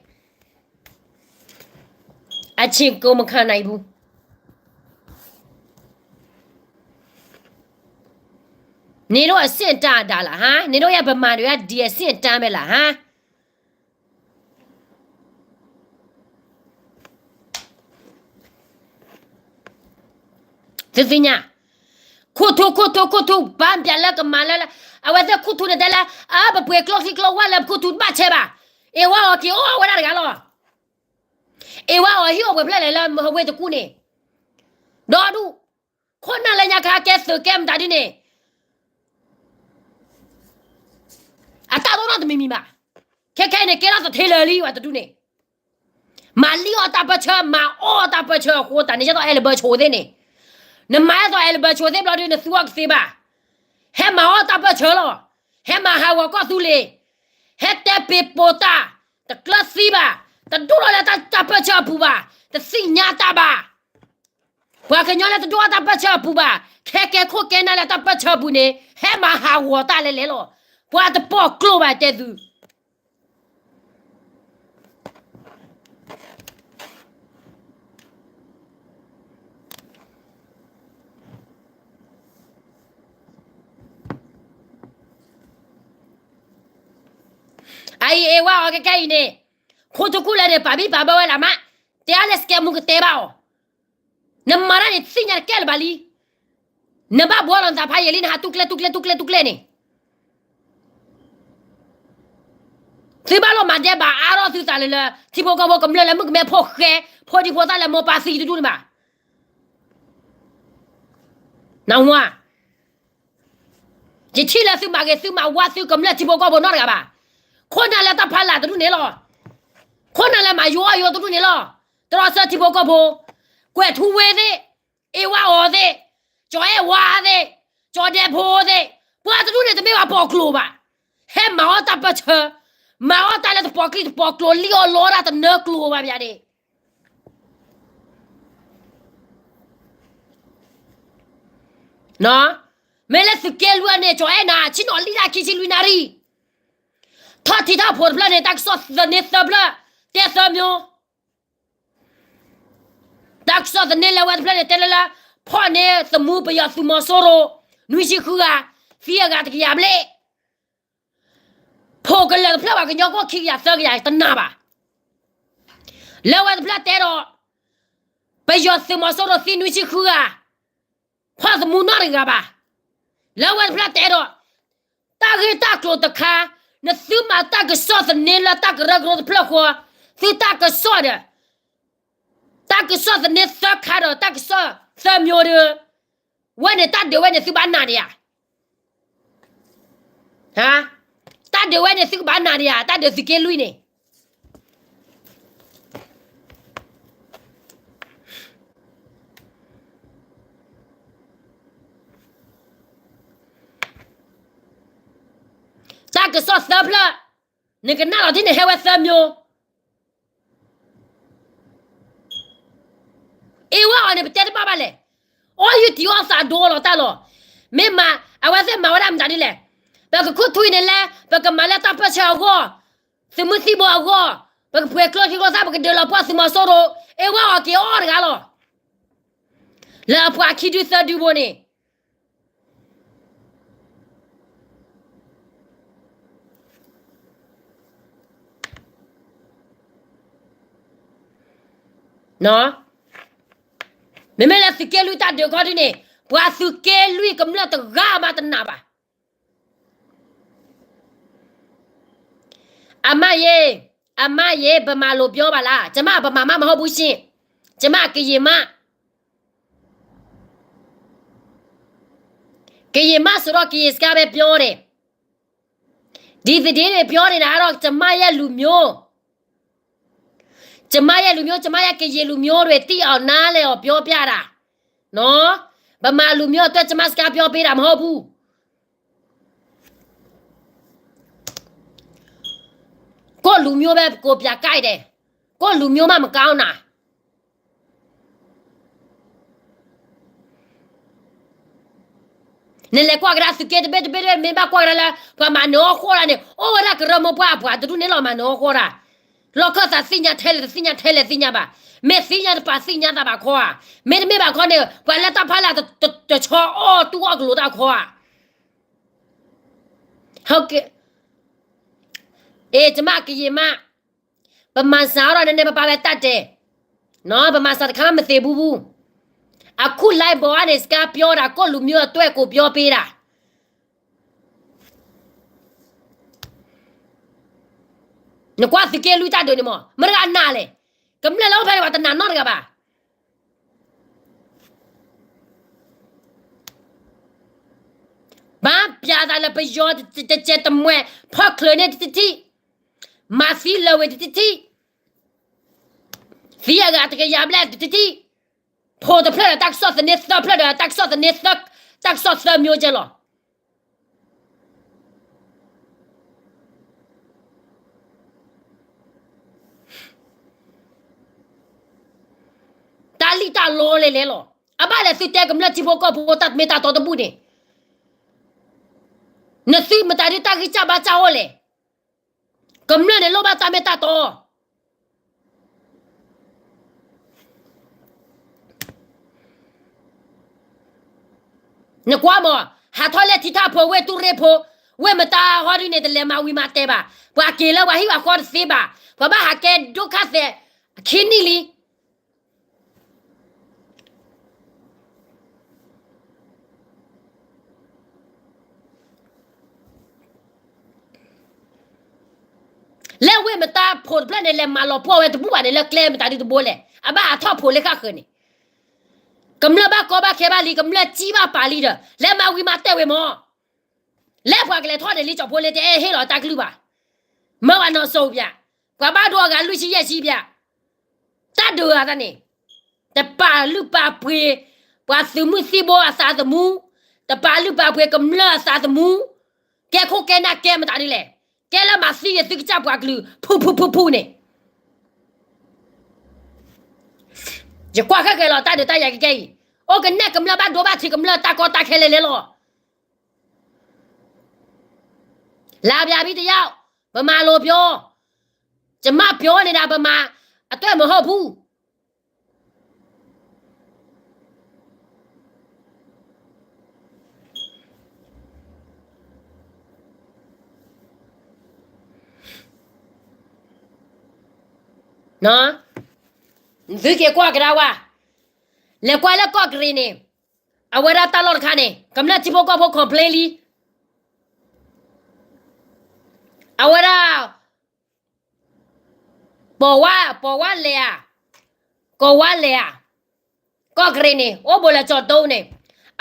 အချိန်ကုန်မခံနိုင်ဘူး. နင်တို့အဆင့်တန်းဒါလားဟါ? နင်တို့ရဲ့ဗမာတွေကဒီအဆင့်တန်းပဲလားဟါ? သုသ့ၣ်ညါ, ခိၣ်ထူခိၣ်ထူခိၣ်ထူ ဘၣ်ပျးလၢကမၤလၢလၢ အဝဲသ့ၣ်ခူၣ်ထူန့ၣ်တဲလၢ အၢ ပပှ့ၤကျိချံကျိဝၢ်လၢပခူၣ်ထူတဘၣ်ဆဲးဘၣ်. အ့ဝါအီၤက့ၤအိၣ်ဝဲဒၣ်တဂၤလီၤ. အ့ဝါအီၤဟံၣ်အိၣ်ပှဲၤဖျၢၣ်လဲၣ်လၢဝ့ၢ်တကူၣ်န့ၣ်, ဒီဒူၣ်, ခိၣ်နၢ်လၢညါခါကဲသုးကဲမတၤဒ်န့ၣ် အတၢ်တအိၣ်နီတမံၤမံၤဘၣ်. ခဲခဲအံၤန့ၣ် ကဲထီၣ်သထ့လၢာ်လံဝဲတဒူၣ်န့ၣ်, မၤလံၣ်အီၣ်တၢ်ပၢၢ်ဆၢ မၤအီၣ်တၢ်ပၢၢ်ဆၢအဃိသတးန့ၣ် ဒ်သိးအဲလဘၢဆိသ့ၣ်န့ၣ်, နမၤဒ်သိးအဲလဘၢဆိသ့ၣ်ဘျီဒုး နသူအီၤကသ့ဘၣ်. ဟဲမၤအီၣ်တၢ်ပၢၢ်ဆၢလီၤ. ဟဲမၤဟးဂီၤကီၢ်သူလ့ၤ, ဟဲတဲပ့ၤပိာ်တၢ်, တကျၢၤသံဘၣ်, တဒူၣ်လီၤလၢတၢ်ပၢၢ်ဆၢအပူၤဘၣ်, တသ့ၣ်ညါတၢ်ဘၣ်. ပှၤကညီလၢတဒူၣ်အီၣ်တၢ်ပၢၢ်ဆၢအပူၤဘၣ်, ခဲကဲခိၣ်ကဲနၢ်လၢတၢ်ပၢၢ်ဆၢအပူၤန့ၣ် ဟဲမၤဟးဂီၤတၢ်လဲၤလဲၤလီၤ. ပှၤတပိာ်ကျိဘၣ်တဲသု အအံၤအ့ဝါအီၤကဲခဲအံၤန့ၣ်, ခိၣ်ထူခူၣ်လၢန့ၣ် ပာ်ဘံၣ်ပာ်ဘၢဝဲလၢမး, တဲအါလဲၣ်စကဲမူကတဲဘၣ်အီၤ, နမၤတၢ်န့ၣ်သ့ၣ်ညါတကဲလၢၤဘၣ်လံ. နဘၣ်ဘှီလီၤနသးဖးယံာ်လံ နဟးတူၢ်ကျဲတူၢ်ကျဲတူၢ်ကျဲတူၢ်ကျဲန့ၣ် သုဘၣ်လိၣ်မၤဒဲးဘးအါထီၣ်သုသးလၢ ထံဖိကီၢ်ဖိကမျၢၢ်လၢမုၣ်ကမဲဖိဃဲ ဖိဒံဖိသၣ်လၢမိၢ်ပၢ်သံတဒူၣ်န့ၣ်ဘၣ်. နဝါ, ယထံၣ်လၢသုမၤဂ့ၤသုမၤဝါသုကမျၢၢ်ထံဖိကီၢ်ဖိနီတဂၤဘၣ်. ခိၣ်နၢ်လၢတၢ်ဖးလၢ်တဒူၣ်န့ၣ်လီၤ. ခိၣ်နၢ်လၢမၤယိအီၣ်ယိတဒူၣ်န့ၣ်လီၤ. တြီဆၢထံဖိကီၢ်ဖိ, ကွဲးထူဝ့သ့ၣ်, အ့ဝါအီၤသ့ၣ်, ကၠီၤအဲၣ်ဝါသ့ၣ်, ကၠီၤဒဲးဖိသ့ၣ်, ပှၤတဒူၣ်န့ၣ်တမ့ၢ်ပှၤပိာ်ကျိဘၣ်. ဟဲမၤအီၣ်တၢ်ပၢၢ်ဆၢ, မၤအီၣ်တၢ်လၢတပိာ်ကျိတပိာ်ကျိလံအီၤလီတၢ်တနၢကျိဘၣ်ဘၣ်န့ၣ် မ့ၢ်လၢသုးက့လွံၢ်အန့ၣ် ကၠီၤအဲၣ်နၤ ဆ့ၣ်နီၤလံတၢ်ခံဆံလွံၢ်နၣ်ရံၣ်, ထီၣ်ထံထီၣ်ဖိတဖျၢၣ်န့ၣ် တၢ်ကစီၣ်သန့သၢဖျၢၣ်, တဲသၢမျိုး, တၢ်ကစီၣ်သန့လၢဝဲတဖျၢၣ်န့ၣ် တဲလၢလၢ ဖီၣ်န့ၢ်သမူပယီၤသုးမီၤစိရိၤ နွံဆံဃုဂၤ, သံအဂၤတကယၤဘျဲၣ် ဖိကလၢာ်တဖျၢၣ်ဘၣ် ကညီကီၢ်ခံကယၤသၢကယၤတနၢ်ဘၣ်. လၢဝဲတဖျၢၣ်တဲဒီး ပယီၤသုးမီၤစိရိၤသံနွံဆံဃုဂၤ, ဖီၣ်သမူနီတဂၤဘၣ်. လၢဝဲတဖျၢၣ်တဲဒီး တၢ်ဂ့ၢ်တၢ်ကျိၤတခါ, နသုမၤတၢ်ကစီၣ်သန့လၢတၢ်ကရၢကရိတဖျၢၣ်ဃီ, သုတၢ်ကစီၣ်ဒီး တၢ်ကစီၣ်သန့သၢခါဒီးတၢ်ကစီၣ်သၢမျိုးဒီး ဝဲန့ၣ်တၢ်ဒုးဝဲန့ၣ်သုဘၣ်နာ်ဒံးဧါ. တၢ်ဒုးဝဲန့ၣ်သုကဘၣ်နာ်ဒံးဧါ, တၢ်ဒုးသုးက့လွံၢ်န့ၣ် တၢ်ကစီၣ်သၢဖျၢၣ်, နကနၣ်လီၤထံၣ်န့ၣ်ဟဲဝဲသၢမျိုး အ့ဝဲအီၤန့ၣ် ပတဲတဘၣ်ဘၣ်လဲၣ်. အီၣ်ယုၢ်တံၢ်အီၣ်သးဒိလီၤတၢ်လီၤ. မ့ၢ်မၤ အဝဲသ့ၣ်မၤဝဲဒၣ်မတၤဒ်လဲၣ်. ပကခူၣ်ထွံန့ၣ်လဲၣ်, ပကမၤလၢတၢ်ပၢၢ်ဆၢအဂီၢ်, သုးမုၢ်သံၣ်ဘိအဂီၢ်, ပကပှ့ၤကျိချံကျိသၣ် ပကဒုးလီၤပှီၢ်သုးမီၤစိရိၤ, အ့ဝဲအီၤက့ၤအီၣ်တဂၤလီၤ. လၢအပှၤခံဒုသၢဒုဘိန့ၣ် မ့မ့ၢ်လၢသုးက့လွံၢ်တၢ်ဒုးခီဒုန့ၣ် ပှၤသုးက့လွံၢ်ကမျၢၢ်တဂၤမးတနာ်ဘၣ်. အမါယ့, အမါယ့, ဗမာလိုပြောပါလား, ကျွန်မဗမာမှမဟုတ်ဘူးရှင့်, ကျွန်မကရင်မ, ကရင်မဆိုတော့ ကရင်စကားပဲပြောတယ်, ဒီသတင်းတွေပြောနေတာကတော့ ကျွန်မရဲ့လူမျိုး, ကျွန်မရဲ့လူမျိုး, ကျွန်မရဲ့ကရင်လူမျိုးတွေသိအောင် နားလည်အောင်ပြောပြတာ, နော်, ဗမာလူမျိုးအတွက် ကျွန်မစကားပြောပေးတာမဟုတ်ဘူး. ကိုယ့်လူမျိုးပဲ ကိုယ်ပြကြိုက်တယ်, ကိုယ့်လူမျိုးမှမကောင်းတာ. နလဲၤကွၢ်ကဒါသုးက့တဘ့ၣ်တဘ့ၣ်တဘ့ၣ် မ့ၢ်ဘၣ်ကွၢ်ကဒါလၢ ပှၤမၤနၢၤအီၣ်ဃီဒၣ်န့ၣ် အိၣ်ဝဲဒၣ်ကရၢမိၢ်ပှၢ်အပှၤတဒူၣ်န့ၣ်လီၤ မၤနၢၤအီၣ်ဃီဒၣ်. လီၢ်ခၢၣ်သးသ့ၣ်ညါထဲလဲၣ်တသ့ၣ်ညါထဲလဲၣ်သ့ၣ်ညါဘၣ်. မ့ၢ်သ့ၣ်ညါတပာ်သ့ၣ်ညါသးဘၣ်ခီဧါ. မ့တမ့ၢ်ဘၣ်ခီန့ၣ် ပှၤလၢတၢ်ဖးလၢ်တဆီအီၣ်တူၢ်အီၣ်ကလိာ်တၢ်ခီဧါ. ဟုတ်ကဲ့, အေး ကျွန်မကရင်မ, ဗမာစာတော့နည်းနည်းပါးပါးပဲတတ်တယ်, နော်, ဗမာစာတစ်ခါမှမသင်ဖူးဘူး. အခု live ပေါ်ကနေ စကားပြောတာ ကိုယ့်လူမျိုးအတွက် ကိုယ်ပြောပေးတာ. နကွၢ်သုးက့လွံၢ်တၢ်ဒုးန့ၣ်မး မတဂၤနာ်လဲၣ်. ကမျၢၢ်လၢအိၣ်ဖဲန့ၣ် ပှၤတနာ်နီတဂၤဘၣ်. ဘၣ်ပျးသးလၢပယီၤတစဲးတမှဲ ဖီၣ်ချၢန့ၣ်တထံၣ်, မၤသံလၢာ်ဝဲတထံၣ်, သံအဂၤတကယၤဘျဲၣ်တထံၣ်, ဖိးတဖျၢၣ်ဒီးတၢ်ကစီၣ်သန့သၢဖျၢၣ်ဒီးတၢ်ကစီၣ်သန့သၢ, တၢ်ကစီၣ်သၢမျိုးကဲလီၤ. တၢ်လံၣ်တၢ်လီလဲၤလဲၤလီၤ. အဘၣ်လဲၤသုတဲကမျၢၢ်ထံဖိကီၢ်ဖိတၢ်မ့ၢ်တၢ်တီတဘူၣ်န့ၣ်, နသုမတၤဒုးတၢ်ဂံၢ်စၢ်ဘါစၢ်အိၣ်လဲၣ်. ကမျၢၢ်န့ၣ်လိၣ်ဘၣ်တၢ်မ့ၢ်တၢ်တီ နကွၢ်မး, ဟးထီၣ်လဲၤထံထၣ်ဖိ ဝ့ၢ်တူၢ်ရ့ၣ်ဖိ, ဝ့ၢ်မတၤဟီဒုန့ၣ် တလဲၤမၤဝံၤမၤတဲာ်ဘၣ်. ပှၤက့ၤလၢပှၤဟံၣ်ပှၤဃီတသ့ဘၣ်. ပှၤဘၣ်ဟးကဲဒိၣ်ခါသဲး အခံနံၣ်လံ. လၢဝ့ၢ်မတၤဖိးတဖျၢၣ်န့ၣ် လဲၤမၤလီၤပှီၢ်ဝဲတဘူၣ်ဘၣ်န့ၣ် လၢကျဲမတၤဒုတဘိလဲၣ်. အဘၣ်ဟးထီၣ်ဖိးလၢဃၣ်ဃၢၤန့ၣ်, ကမျၢၢ်ဘၣ်ကီဘၣ်ခဲဘၣ်လံ, ကမျၢၢ်စံၣ်ဘၣ်ပာ်လံဒီး လဲၤမၤဝံၤမၤတဲာ်ဝဲမး. လၢပှၤကလဲၤထီၣ်န့ၣ်လံ ကၠီၣ်ဖိလ့တအဲၣ်ဟ့ၣ်လီၤတၢ်ကလုၢ်ဘၣ်. မၢဝဲနီၢ်စိၤပၠး, ပှၤဘၣ်ဒိအဂၤလွံၢ်ဆံယဲၢ်ဆံပၠး, တၢ်ဒုးအသးန့ၣ်, တပာ်လုၢ်ပာ်ပှ့ၤ ပှၤသုးမုၢ်သံၣ်ဘိအသးသမူ, တပာ်လုၢ်ပာ်ပှ့ၤကမျၢၢ်အသးသမူ, ကဲခိၣ်ကဲနၢ်ကဲမတၤဒ်လဲၣ်, ကဲလၢမၤသံယသုကစၢ်ပှၤကလုာ် ဖုၣ်ဖုၣ်ဖုၣ်ဖုၣ်န့ၣ် ယကွၢ်ခဲကဲလီၤ တၢ်ဒုးတၢ်ယၤကကဲအံၤ, အိၣ်ကနဲၣ်ကမျၢၢ်ဘၣ်ဒိဘၣ်ထံးကမျၢၢ်တၢ်ကီတၢ်ခဲလဲၤလဲၤလီၤ. လာဗျာ ပြီးတယောက်, ပမၤလိပြော, ကျမပြောနေတာ ဗမာအတွက်မဟုတ်ဘူး. သုက့ၤကွၢ်ကဒါဝဲ, လဲၤကွၢ်လၢကီၢ်ကရ့ၣ်န့ၣ်, အဝဲဒၣ်တၢ်လီၢ်တခါန့ၣ် ကမျၢၢ်ထံဖိကီၢ်ဖိ complain လံ. အဝဲဒၣ် ပိာ်ဝါ, ပိာ်ဝါလဲၣ်ဧါ, ကိးဝါလဲၣ်ဧါ, ကီၢ်ကရ့ၣ်န့ၣ် အိၣ်ဘူးလၢကၠီၣ်တိန့ၣ်,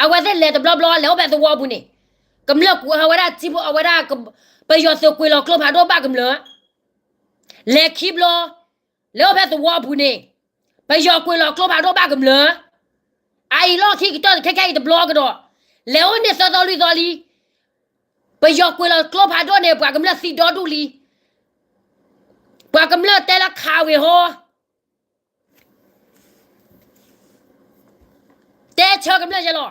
အဝဲသ့ၣ်လဲၤတဘျီဘျီ လဲၤအိၣ်ဖဲသဝီပူၤန့ၣ်, ကမျၢၢ်ကွံာ်အဝဲဒၣ်ထံဖိ အဝဲဒၣ် ပယီၤသုးကွံာ်လီၤကျိဖးဒိၣ်ဘၣ်ကမျၢၢ်, လဲၤခံဘျီ, လဲၤအိၣ်ဖဲသဝီပူၤန့ၣ်, ပယီၤကွံာ်လီၤကျိဖးဒိၣ်ဘၣ်ကမျၢၢ်, အအံၤလီၢ်ခံကတၢၢ်ခဲခဲအံၤတဘျီကဒီး, လဲၤအိၣ်န့ၢ်သၢသီလွံၢ်သီလံ. ပယီၤကွံာ်လီၤကျိဖးဒိၣ်န့ၣ် ပှၤကမျၢၢ်သံဒီဒူၣ်လံ. ပှၤကမျၢၢ်တဲလၢခးဝ့ၤဟီ, တဲဆၢကမျၢၢ်ယဲလီၤ.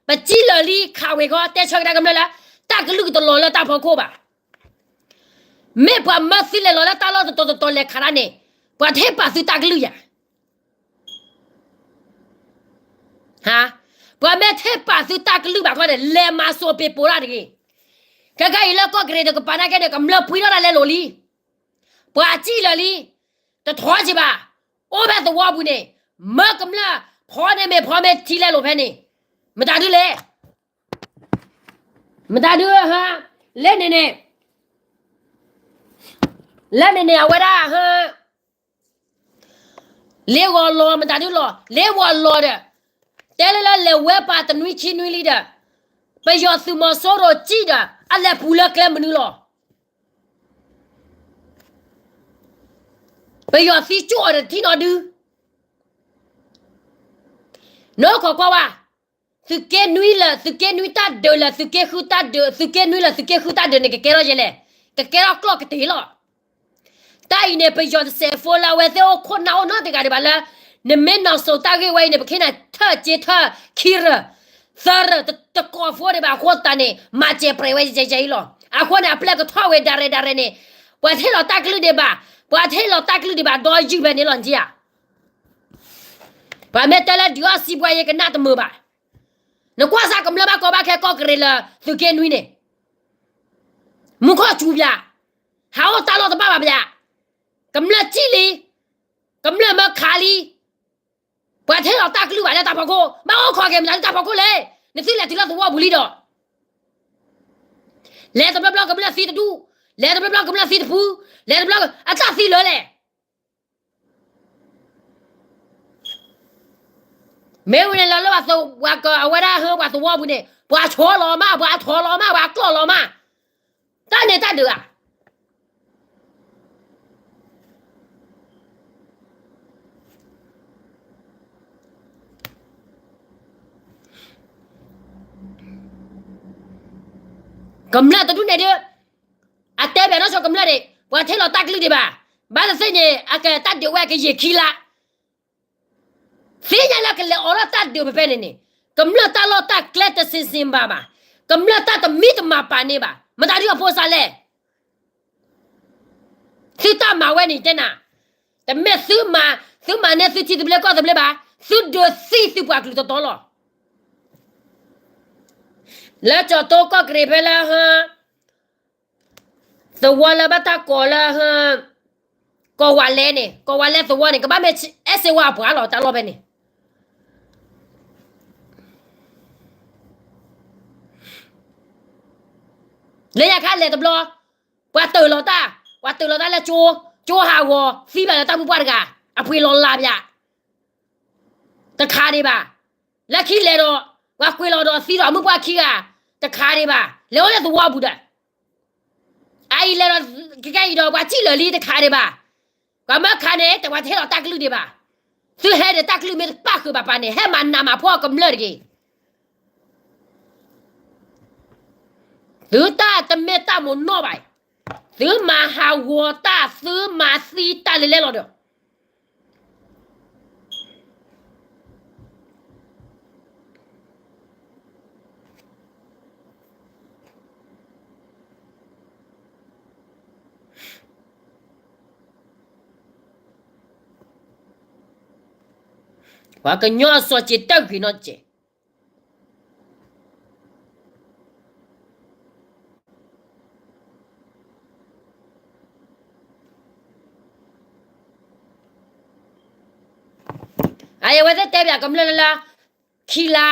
ပစံၣ်လၢာ်လံခးဝ့ၤဃီ တဲဆၢကဒါကမျၢၢ်လၢ တၢ်ကလုၢ်ကတလီၤလၢတၢ်ဖီခိၣ်ဘၣ်. မ့ၢ်ပှၤမၢသံလဲၤလီၤလၢတၢ်လီၢ်တတီၤတတီၤလဲၤခးတၢ်န့ၣ်, ပှၤတဟ့ၣ်ပာ်သုတၢ်ကလုၢ်ယၤ ပှၤမ့ၢ်တဟ့ၣ်ပာ်သုတၢ်ကလုၢ်ဘၣ်ခီန့ၣ် လဲၤမၤစိာ်ပ့ၤပိာ်တၢ်တဂ့ၤ. ခဲခါအံၤလၢကီၢ်ကရ့ၣ်တကပၤနာ်က့န့ၣ် ကမျၢၢ်ပှံထီၣ်တၢ်လဲလိာ်လံ. ပှၤစံၣ်လၢာ်လံ, တထီက့ၤဘၣ်, အိၣ်ဖဲသဝီပူၤန့ၣ်, မၢကမျၢၢ်ဖီန့ၢ်မ့ၤဖီမ့ၢ်ထံလဲလိာ်ဖဲန့ၣ်, မတၤဒုလဲၣ်. မတၤဒု, လၢန့ၣ်န့ၣ်, လၢန့ၣ်န့ၣ် အဝဲဒၣ် လ့ဂီၤလီၤမတၤဒုလီၤ, လ့ဂီၤလီၤဒီး, တဲလၢလၢလဲၤဝဲပာ်တနွံခံနွံလံဒီး, ပယီၤသုးမီၤစိရိၤစံၣ်ဒီး အလဲၤပူၤလၢကျဲမနုၤလီၤ. ပယီၤသံကၠိၣ်အီၤဒီးတထံၣ်နီတဒု နီၢ်ခိးကွၢ်ဝဲ, သုးက့နွံလၢာ် သုးက့နွံတၢ်ဒုးလၢာ် သုးက့ဃုတၢ်ဒုး သုးက့နွံလၢာ် သုးက့ဃုတၢ်ဒုးန့ၣ် ကကဲထီၣ်ယဲလဲၣ်, ကကဲထီၣ်ကျီၢ်ကတ့ၢ်လီၤ. တၢ်အံၤန့ၣ် ပယီၤတစဲးဖိလၢအဝဲသ့ၣ်အိၣ်ခိၣ်နၢ်အိၣ်နီတဂၤဒံးဘၣ်လၢ နမ့ၢ်နီၢ်စိၤတၢ်ဂ့ၢ်ဝဲအံၤန့ၣ် ပခ့နၤထၢၣ်က့ထၢၣ်ခံရၢၢ် သၢရၢၢ် တကိးဖိဒံးဘၣ်အဃိသတးန့ၣ် မၤစဲးပြဲးဝဲယဲယဲအံၤလီၤ. အဃိန့ၣ် အပျဲၢ်ကထီၣ်ဝဲဒၣ်ရဲၣ်ဒၣ်ရဲၣ်န့ၣ် ပှၤတဟ့ၣ်လီၤတၢ်ကလုၢ်ဒံးဘၣ်, ပှၤတဟ့ၣ်လီၤတၢ်ကလုၢ်ဒံးဘၣ် ဒီးယုၢ်ဖဲန့ၣ်လီၤနထံၣ်ဧါ. ပှၤမ့ၢ်တဲလၢဒုးအီၣ်စံးပှၤယဲကနၣ်တမုာ်ဘၣ်. နကွၢ်စၢ်ကမျၢၢ်ဘၣ်ကီဘၣ်ခဲကီၢ်ကရ့ၣ်လၢသုးက့နွံန့ၣ်, မူခီၣ်စူၤပၠး, ဟးအိၣ်တၢ်လီၢ်တဘၣ်ဘၣ်ပၠး, ကမျၢၢ်စံၣ်လံ, ကမျၢၢ်မၢခးလံ, ပှၤတဟ့ၣ်လီၤတၢ်ကလုၢ်ဘၣ်လၢတၢ်ဖီခိၣ်, ဘၣ်အိၣ်ခိးက့ၤမတၤဒုတၢ်ဖီခိၣ်လဲၣ်, နသုလဲၤတုၤလၢသဝီပူၤလံဒီး လဲၤတဘျီဘျီကမျၢၢ်သံတဒူၣ်, လဲၤတဘျီဘျီကမျၢၢ်သံတဖု, လဲၤတဘျီ အတၢ်သံလၢလဲၣ်. မ့ၢ်ဝံၤန့ၣ်လီၤလၢပှၤသဝၤက အဝဲဒၣ်ဟၢပှၤသဝီပူၤန့ၣ် ပှၤဆီလီၤမး ပှၤဆီလီၤမး ပှၤကျီၣ်လီၤမး. တၢ်န့ၣ်တၢ်ဒုးဧါ. ကမျၢၢ်တဒူၣ်န့ၣ်ဒုး အတဲဘၣ်နီၢ်ဆိကမျၢၢ်န့ၣ် ပှၤထဲလီၤတၢ်ကလုၢ်ဒံးဘၣ်. ဘၣ်သ့ၣ်သ့ၣ်န့ၣ် အကတၢ်ဒုးဝဲကယံာ်ခံလါ သ့ၣ်ညါလၢကလဲၤအိးထီၣ်တၢ်ဒုးဖဲဖဲန့ၣ်န့ၣ် ကမျၢၢ်တၢ်လီၢ်တၢ်ကျဲတစ့စ့ဘၣ်ဘၣ်, ကမျၢၢ်တၢ်တမံတမၤပာ်န့ၢ်ဘၣ်. မတၤဒုးအဖိစးလဲၣ်. သုတၢ်မၤဝဲန့ၣ်တဲနၤ, တမ့ၢ်သုမၤ, သုမၤန့ၢ်သုထံသဘျ့ကီၢ်သဘျ့ဘၣ်, သုဒုးသံသုပှၤကလုာ်တတီလီၤ. လၢကၠီၤတိကီၢ်ကရံးဖဲလၢဟၢ သဝီလၢဘၣ်တၢ်ကိးလၢ ကီၢ်ဝးလဲန့ၣ်, ကီၢ်ဝးလဲသဝီန့ၣ် ကဘၣ်မ့ၢ်အဲၣ်စ့ဝါအပှၤလီၤ တၢ်လီၢ်ဖဲန့ၣ်. လၢညါခါလဲၤတဘျီ, ပှၤတၢၢ်လီၤတၢ်, ပှၤတၢၢ်လီၤတၢ်လၢကၠိ, ကၠိဟးဂီၤ သံဘၣ်လၢတၢ်မုၢ်ပှၢ်တဂၤ, အပှ့ၤလီၤလးပၠး, တခးဒံးဘၣ်. လၢခံလဲၤဒီး ပှၤကွံာ်လီၤဒီးသံဒီးမုၢ်ပှၢ်ခံဂၤ, တခးဒံးဘၣ်. လဲၤအိၣ်လၢသဝီပူၤဒီး အအံၤလဲၤဒီး ကကဲအံၤဒီး ပှၤစံၣ်လၢာ်လံတခါဒံးဘၣ်. ပှၤမၢခါန့ၣ် တပှၤတဟဲလီၤတၢ်ကလုၢ်ဒံးဘၣ်. သုဟဲဒီးတၢ်ကလုၢ်မ့ၢ်တပၣ်ဃုာ်ဘၣ်ပၢ်န့ၣ် ဟဲမၤနးမၤဖှီၣ်ကမျၢၢ်တဂ့ၤ. သုတၢ်တမ့ၢ်တၢ်မိၢ်နီၢ်ဘၣ်. သုမၤဟးဂီၤတၢ် သုမၤသံတၢ်လၢလဲၣ်လီၤဒီး ပှၤကညီအစီၤစ့ၤတၢ်ဂ့ၤနီတစဲး. အဝဲသ့ၣ်တဲဘၣ်ကမျၢၢ်လၢလၢ ခံလါ,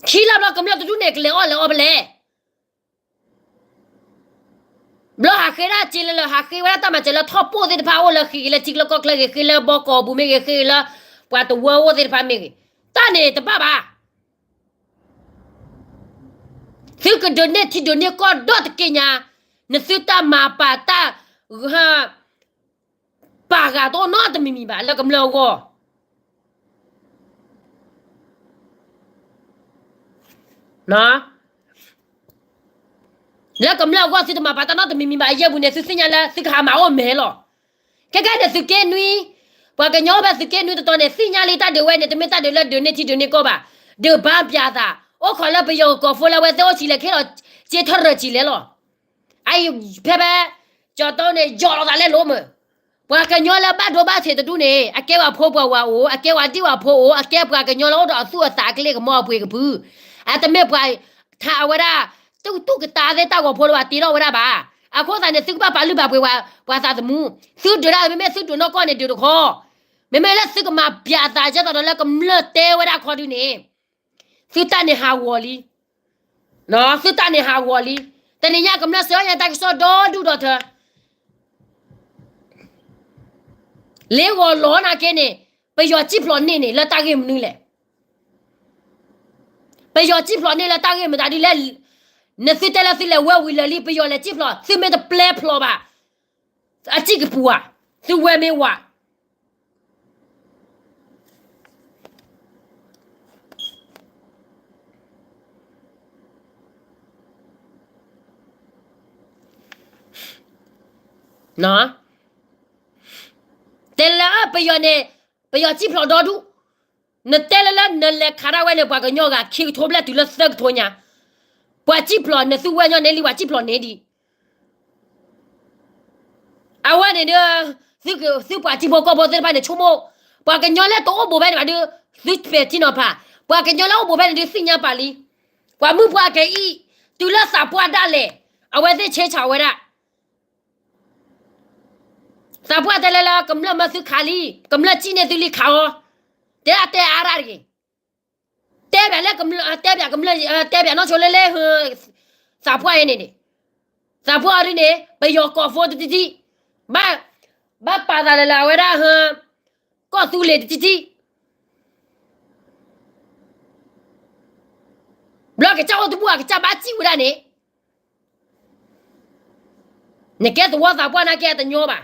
ခံလါဘျီကမျၢၢ်တဒူၣ်န့ၣ် ကလဲၤအီၣ်လဲၤအီဖဲလဲၣ်. ဘျီဟးဃ့ဒၣ်စ့လၢလၢ ဟးဃ့ဝဲဒၣ်တၢ်မၤစၢၤလၢထီၣ်ပိၢ်သ့ၣ်တဖၣ်အိၣ်လၢဃ့ဂ့ၤလၢထံကျိကီၢ်ချၢဂ့ၤ ဃ့လၢဘီကီၢ်ပူၤမ့ၢ်ဂ့ၤ ဃ့လၢပှၤတဝၢအိၣ်သ့ၣ်တဖၣ်မ့ၢ်ဂ့ၤ, တၢ်န့ၣ်တဘၣ်ဘၣ်. သုကဒုးန့ၢ်ထံဒုးန့ၢ်ကီၢ်ဒီတက့ၢ်ညါ, နသုတၢ်မၤပာ်တၢ် ပာ်ဂၤတအိၣ်နီတမံၤမံၤဘၣ် လၢကမျၢၢ်အဂီၢ်. လၢကမျၢၢ်အဂီၢ် သုတမၤပာ်တၢ်နီတမံၤမံၤဘၣ် အယဲၢ်ပူၤန့ၣ် သုသ့ၣ်ညါလၢသုကဟးမၤအိၣ်မဲာ်လီၤ. ခဲကဲန့ၣ်သုးက့နွံ, ပှၤကညီအိၣ်ဖဲသုးက့နွံတတီၤန့ၣ် သ့ၣ်ညါလံတၢ်ဒုးဝဲန့ၣ် တမ့ၢ်တၢ်ဒုးလၢဒုးန့ၢ်ထံဒုးန့ၢ်ကီၢ်ဘၣ်, ဒုးဘါပၠးသး, အိၣ်ခိးလၢပယီၤကီၢ်ဖိလၢအဝဲသ့ၣ်အိၣ်ဆံးလဲၣ် ကဟ့ၣ်လီၤစ့ထီၣ်ရၢၢ်ဆံးလဲၣ်လီၤ. အအံၤဖဲဖဲ ကၠီၤတိန့ၣ် ယီၤလီၤသးလဲၣ်လိၤမး. ပှၤကညီလၢဘၣ်ဒိဘၣ်ထံးတဒူၣ်န့ၣ် အကဲပှၤဖိပှၤဝၤအိၣ်, အကဲပှၤဒံၣ်ပှၤဖိအိၣ်, အကဲပှၤကညီလၢအိၣ်ဒီးအသူၣ်အသးအကလ့ၢ်ကမီၤအပှ့ၤကဖု, အတမ့ၢ်ပှၤထါအဝဲဒၣ် တူၢ်ကတၢ်သ့ၣ်တၢ်ဂီၤဖိလၢပှၤတ့ထီၣ်ဝဲဒၣ်ဘၣ်. အဃိသတးန့ၣ် သုကဘၣ်ပာ်လုၢ်ပာ်ပှ့ၤပှၤသးသမူ, သုဒုးဒၣ်မ့မ့ၢ်သုဒုးနီၢ်ကီၢ်န့ၣ်ဒုးတခီ, မ့မ့ၢ်လၢသုကမၤပၠးသးဒ်သိးဒီးလၢကမျၢၢ်တဲဝဲဒၣ်ခီဒုန့ၣ် သုတၢ်န့ၣ်ဟးဂီၤလံ. သုတၢ်န့ၣ်ဟးဂီၤလံ. တနံၤညါကမျၢၢ်စၢၤအီၣ်ညါတၢ်ကစီၣ်ဒီဒူၣ်ဒီထၢ လ့ဂီၤလီၤနာ်က့န့ၣ် ပယီၤစံၣ်ဖျိးန့ၢ်န့ၣ် လၢတၢ်ဂ့ၢ်မနုၤလဲၣ်. ပယီၤစံၣ်ဖျိးန့ၢ်လၢတၢ်ဂ့ၢ်မတၤဒ်လဲၣ်. နသုတဲလၢသုလဲၤဝဲဝံၤလၢာ်လံ ပယီၤလဲၤစံၣ်ဖျိး သုမ့ၢ်တပျဲဖျိးဘၣ် အစံၣ်ကပူၤဧါ, သုဝဲမ့ၢ်ဝၤ တဲလၢပယီၤန့ၣ် ပယီၤစံၣ်ဖျိးဒီဒူၣ်, နတဲလၢလၢနလဲၤခးဒၣ်ဝဲန့ၣ် ပှၤကညီဂၤခံကထိဘျဲၣ်တုၤလၢသၢကထိညါ, ပှၤစံၣ်ဖျိးနသုဝဲညီန့ၣ်လံ ပှၤစံၣ်ဖျိးန့ၣ်ဒံး အဝဲန့ၣ်ဒီး သုပှၤထံဖိကီၢ်ဖိသ့ၣ်တဖၣ်န့ၣ်ဆိကမိၣ်, ပှၤကညီလၢတအိၣ်ဘူးဖဲန့ၣ်ဘၣ်ဒီး သုပဲာ်ထံနီၤဖး, ပှၤကညီလၢအိၣ်ဘူးဖဲန့ၣ်ဒီးသ့ၣ်ညါပာ်လံ, ပှၤမုၢ်ပှၢ်ကအံၤ, တုၤလၢသးပှၢ်ဒၣ်လဲာ်, အဝဲသ့ၣ်ဆဲးဆးဝဲဒၣ် သးပှၢ်တဲလၢလၢကမျၢၢ်မၢသုခးလံ, ကမျၢၢ်စံၣ်န့ၢ်သုလံခးအီၤ, တဲဒၣ်တဲအါရၣ်တဂ့ၤ, တဲဘၣ်လၢကမျၢၢ်, တဲဘၣ်ကမျၢၢ်, တဲဘၣ်နီၢ်ဆိလၢလၢ သးပှၢ်အံၤန့ၣ်န့ၣ်, သးပှၢ်အံၤဒ်န့ၣ် ပယီၤကီၢ်ဖိတထံၣ်ထံၣ်, ဘၣ်, ဘၣ်ပာ်သးလၢလၢအဝဲဒၣ်ဟၢ, ကီၢ်သူလ့ၤတထံၣ်ထံၣ်, ဘျီကစၢ်အိၣ်တဘူၣ် အကစၢ်ဘၣ်စံၣ်ဝဲဒၣ်န့ၣ် နကဲသဝီသးပှၢ်နာ်က့တညီဘၣ်.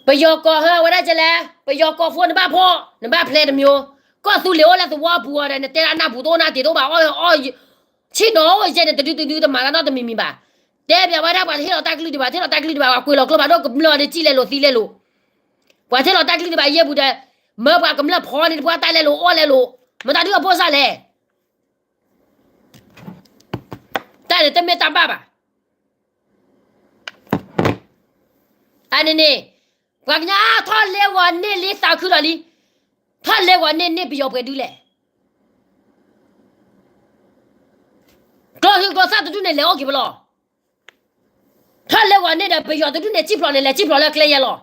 ပယီၤကီၢ်ဟၢဝဲဒၣ်ကလဲၣ်, ပယီၤကီၢ်ဖိနဘၣ်ဖီၣ် နဘၣ်ဖျဲးတမံၤ, ကီၢ်သူလ့ၤအိၣ်လၢသဝီပူၤအီၤဒီး နတဲဒၣ်နၢ်ပူၤတအိၣ်နၢ်တ့ၢ်တအိၣ်ဘၣ်အီၤ, ဆ့ၣ်နီၤအိၣ်ယဲန့ၣ် တဒုတဒုတမၤတၢ်နီတမံၤမံၤဘၣ်. တဲပျးဝဲဒၣ်ပှၤတဟ့ၣ်လီၤတၢ်ကလုၢ်ဒံးဘၣ်, တဟ့ၣ်လီၤတၢ်ကလုၢ်ဒံးဘၣ် ပှၤကွံာ်လီၤကျိဖးဒိၣ်ကမျၢၢ်ဒီးစံၣ်လဲၤလိာ်သံလဲၤလိာ်, ပှၤတဟ့ၣ်လီၤတၢ်ကလုၢ်ဒံးဘၣ်ယဲၢ်ပူၤဒီး, မၢပှၤကမျၢၢ်ဖီန့ၢ်တပှၢ်တၢ်လဲၤလိာ်အီၣ်လဲၤလိာ်, မတၤဒုအဖိစၢ်လဲၣ်. တၢ်န့ၣ်တမ့ၢ်တၢ်ဘၣ်ဘၣ်. အန့ၣ်န့ၣ်, ပှၤကညီထီၣ်လဲဂီၤန့ၢ်လံသးခုလီၤလံ, ထီၣ်လဲဂီၤန့ၢ်န့ၢ်ပယီၤပှဲၤဒုလဲၣ်. ကျိဟံၣ်ကျိသၣ်တဒူၣ်န့ၣ်လဲၤအိၣ်က့ၤဖဲလဲၣ်. ထီၣ်လဲဂီၤန့ၢ်ဒီးပယီၤတဒူၣ်န့ၣ် စံၣ်ဖျိးန့ၣ် လဲၤစံၣ်ဖျိးလၢကျဲယဲၢ်လီၤ.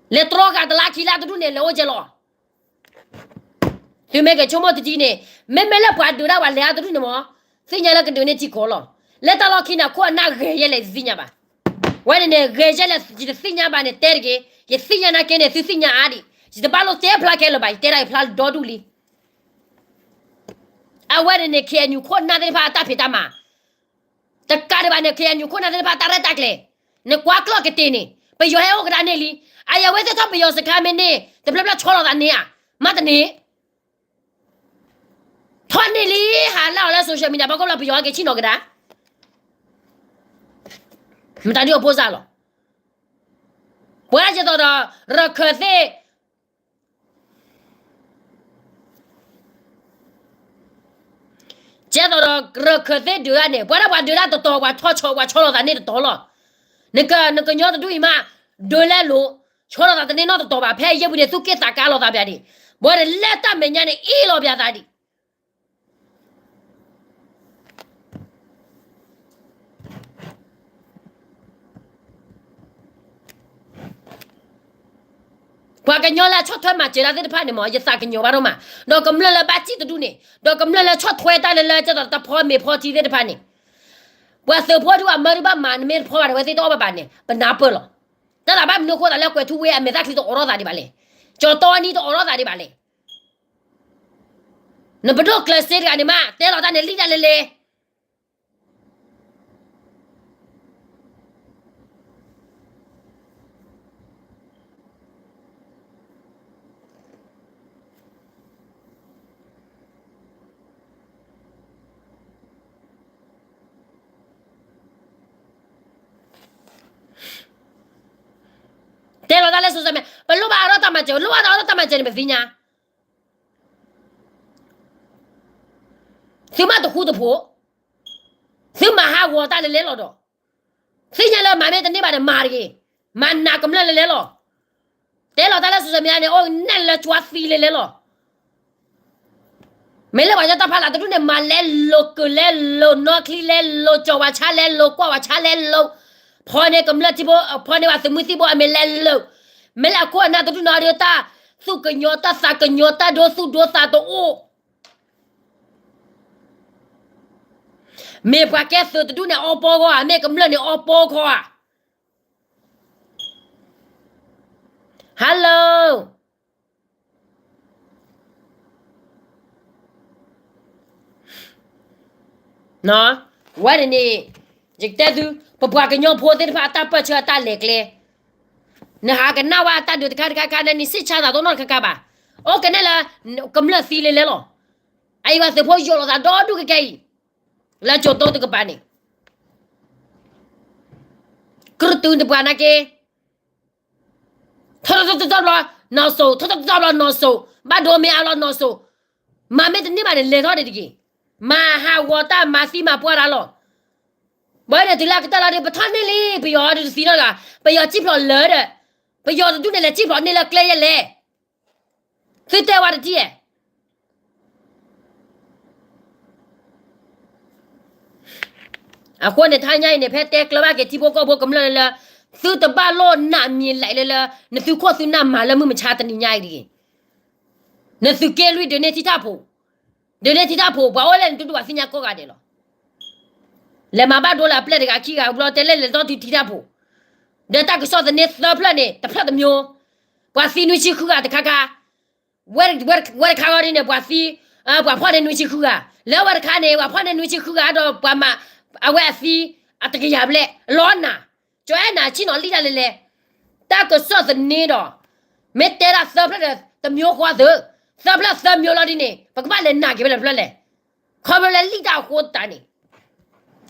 လဲၤတြီဃာ်တလါခံလါတဒူၣ်န့ၣ် လဲၤအိၣ်က့ၤလီၤ. သုမ့ၢ်ကဆိကမိၣ်တထံၣ်န့ၣ်, မ့မ့ၢ်လၢပှၤဒုးဒၣ်ပှၤလဲၤအါတဒူၣ်န့ၣ်မ့ၢ်, သ့ၣ်ညါလၢကဒုးန့ၢ်ထံကီၢ်လီၤ. လၢတၢ်လီၢ်ခံန့ၣ် အခိၣ်အနၢ်ဂဲၤယဲၢ်လဲၣ် ယတသ့ၣ်ညါဘၣ်. ဝဲန့ၣ်န့ၣ် ဂဲၤယဲၢ်လဲၣ် ယတသ့ၣ်ညါဘၣ်န့ၣ် တဲတဂ့ၤ, ယသ့ၣ်ညါနာ်က့န့ၣ် သုသ့ၣ်ညါအါဒံး, ယတဘၣ်လိၣ်တဲဖျါခဲလၢာ်ဘၣ်, ယတဲဒၣ်ယဖျါဒီဒူၣ်လံ. အဝဲန့ၣ်န့ၣ် ခ့ၣ်အဲၣ်ယူၣ် ခိၣ်နၢ်သ့ၣ်တဖၣ်အတၢ်ဖံးတၢ်မၤ တကးဒံးဘၣ်န့ၣ် ခ့ၣ်အဲၣ်ယူၣ် ခိၣ်နၢ်သ့ၣ်တဖၣ်တၢ်ရဲၣ်တၢ်ကျဲၤ, နကွၢ်ကျီၢ်ကတ့ၢ်န့ၣ် ပယီၤဟဲအိၣ်ကဒါန့ၢ်လံ. အအံၤအဝဲသ့ၣ်ထီၣ်ပယီၤစခါမ့ၢ်န့ၢ် တဖျၢၣ်ဖျၢၣ်ဆီလီၤသးန့ၢ်ဧါ, မ့ၢ်တန့ၢ်, ထီၣ်န့ၢ်လံ ဟးလၢအီၤလၢ social media ဘၣ်ကီဘျီ ပယီၤဟဲက့ၤဆ့ၣ်နီၤကဒါ, မတၤဒုအဖိစၢ်လီၤ. ပဝဲဒၣ်ကဲသိးဒီး ရခၢၣ်သ့ၣ် ကဲသိးဒီး ရခၢၣ်သ့ၣ်ဒုးဒၣ်န့ၣ် ပဝဲဒၣ်ပှၤဒုးဒၣ်တတီၤ ပှၤဆီလီၤသးန့ၢ်တတီၤလီၤ. နက, နကညီတဒူၣ်အံၤမး ဒုးလဲလိာ်, ဆီလီၤသးတန့ၢ်နီတတီၤဘၣ်. ဖဲအယဲၢ်ပူၤန့ၣ် သူၣ်က့ၣ်သးကါလီၤသးပၠးဒံး, ဘၣ်ဒီးလၢတၢ်မဲာ်ညါန့ၣ် အ့ၣ်လီၤပၠးသးဒံး ပှၤကညီလၢအဆီၣ်ထွဲမၤစၢၤတၢ်သ့ၣ်တဖၣ်န့ၣ်မ့ၢ် ယသးကညီၤဘၣ်ဒိၣ်မး, ဒီးကမျၢၢ်လၢဘၣ်စံၣ်တဒူၣ်န့ၣ် ဒီးကမျၢၢ်လၢဆီၣ်ထွဲတၢ်လၢလၢ ကဲသိးတဖီမ့ၤဖီထံသ့ၣ်တဖၣ်န့ၣ်, ပှၤသုးဖိဒုး အမၢဒုးဘၣ်မၤ နမ့ၢ်တဖီဘၣ်ဒီး အဝဲသ့ၣ်တအီၣ်ဘၣ်ဘၣ်န့ၣ် ပနၢ်ပၢၢ်လီၤ. တၢ်သးဘၣ်မနုၤအဃိသးလၢကွဲၤထူဝ့အမဲာ်သၣ်ချံတအိးထီၣ်သးဒံးဘၣ်လဲၣ်, ကၠီၤတီအနံၤတအိးထီၣ်သးဒံးဘၣ်လဲၣ်. နပဒိၣ်ကျဲးစ့တဂၤန့ၣ်မး တဲလီၤတၢ်န့ၣ်လံတၢ်လဲၤလဲၤ တဲလီၤတၢ်လၢ social media ပလိၣ်ဘၣ်အါထီၣ်တၢ်မၤစၢၤ, လိၣ်ဘၣ်အါထီၣ်တၢ်မၤစၢၤန့ၣ် ပသ့ၣ်ညါ သုမၤတဃူတဖိး, သုမၤဟးဂီၤတၢ်လဲၤလဲၤလီၤဒီး, သ့ၣ်ညါလၢမၤမ့ၢ်တန့ၢ်ဘၣ်ဒီးမၤတဂ့ၤ, မၤနာ်ကမျၢၢ်လဲၤလဲၤလီၤ. တဲလီၤတၢ်လၢ social media န့ၣ် အိၣ်နဲၣ်လၢကၠွါသံလဲၤလဲၤလီၤ. မ့ၢ်လၢပှၤကညီတၢ်ဖးလၢ်တဒူၣ်န့ၣ် မၤလဲၤလိာ်ကၢၤလဲၤလိာ်နီၢ်ချံလဲၤလိာ် ကၠီၤဝဲဆါလဲၤလိာ် ကွၢ်ဝဲဆါလဲၤလိာ်, ဖီန့ၢ်ကမျၢၢ်ထံဖိ, ဖီန့ၢ်ပှၤသုးမုၢ်သံၣ်ဘိအမ့ၢ်လဲၤလိာ်, မ့ၢ်လၢအခိၣ်အနၢ်တဒူၣ်နီၢ်ဒီး တၢ်သူၣ်ကညီၤတၢ်သးကညီၤတၢ်ဒိသူၣ်ဒိသးတအိၣ်. မ့ၢ်ပှၤကဲသုးတဒူၣ်န့ၣ် အီပီခီဧါ, မ့ၢ်ကမျၢၢ်န့ၣ်အီပီခီဧါ. Hello ဝဲန့ၣ်န့ၣ် ယကတဲသု, ပပှၤကညီဖိသ့ၣ်တဖၣ်အတၢ်ပၢၢ်ဆၢအတၢ်လဲၤကျဲ, နဟးကနၣ်ဝဲအတၢ်ဒုးတခါတခါခါန့ၣ် နစံးဆါသးတအိၣ်နီတခါခါဘၣ်. အိၣ်ကနဲၣ်လၢ ကမျၢၢ်သံလဲၤလဲၤလီၤ. အအံၤပှၤသုးဖိယိာ်လိာ်သးဒီဒူၣ်ကဲကဲအံၤ, လၢကၠိၤတိတကပၤန့ၣ် ကြုၢ်တုၤတပှၤနာ်က့ ထီၣ်ထီၣ်ထီၣ်ထီၣ်ဘျီနီၢ်စိၤ, ထီၣ်ထီၣ်ထီၣ်ဘျီနီၢ်စိၤ, ဘၣ်ဒိမ့ၢ်အါလီၤနီၢ်စိၤ, မၤမ့ၢ်တန့ၢ်ဘၣ်န့ၣ် လဲၤထီၣ်ဒံးတဂ့ၤ. မၤဟးဂီၤတၢ်မၤသံမၤပှၢ်တၢ်လီၤ. ဘၣ်န့ၣ်တုၤလၢအကတၢၢ်လီၤဒီး ပထီၣ်န့ၢ်လံ ပယီၤဒုးတသံနီတဂၤ, ပယီၤစံၣ်ဖျိးလၢဒီး, ပယီၤတဒူၣ်န့ၣ် လဲၤစံၣ်ဖျိးန့ၢ်လၢကျဲယဲၢ်လဲၣ်. သုတဲဝဲတထံၣ်ဧါ. အဃိန့ၣ် ထါညါအံၤန့ၣ် ဖဲတဲကျၢၤဘၣ်က့ၤထံဖိကီၢ်ဖိကမျၢၢ်လၢလၢ, သုတဘၣ်လိၣ်နာ်မံၤလဲၣ်လၢလၢ, နသုခိၣ်သုနၢ်မၤလၢမုၢ်မဆါတနံၤညါအံၤတဂ့ၤ. နသုးက့လွံၢ်ဒုးန့ၢ်ထံထၣ်ဖိ, ဒုးန့ၢ်ထံထၣ်ဖိ ပှၤအိၣ်လဲၣ်နတူၢ်တူၢ်ဘၣ်သ့ၣ်ညါကိးဂၤဒဲးလီၤ. လဲၤမၤဘၣ်ဒိလၢအပျဲၢ်တဂၤခံဂၤဘျီ တဲလဲၣ်လဲၤတီတုၤထံတၢ်ပူၤ, ဒီးတၢ်ကစီၣ်သန့သၢဖျၢၣ်န့ၣ် တဖျၢၣ်တမျိုး, ပှၤသံနွံဆံဃုဂၤတခါခါ, ဝဲ ဝဲတခါဂီၤဒ်န့ၣ် ပှၤသံ, ပှၤဖီၣ်န့ၢ်နွံဆံဃုဂၤ, လၢဝဲတခါန့ၣ် ပှၤဖီၣ်န့ၢ်နွံဆံဃုဂၤဒီးပှၤမၤ, အဝဲအသံ, အတကယၤဘျဲၣ် အလီၤနၤ, ကၠီအဲၣ်နၤဆ့ၣ်နီၤလံတၢ်လဲၤလဲၤ, တၢ်ကစီၣ်သန့ဒီး, မ့ၢ်တဲဒၣ်သၢဖျၢၣ်ဒီး တမျိုးဃီသု, သၢဖျၢၣ်သၢမျိုးလီၤဒ်န့ၣ် ပကဘၣ်လဲၤနာ်က့ၤဖဲလဲၣ်တဖျၢၣ်လဲၣ်, ခီဖျိလၢလံၣ်တၢ်အဃိသတးန့ၣ်,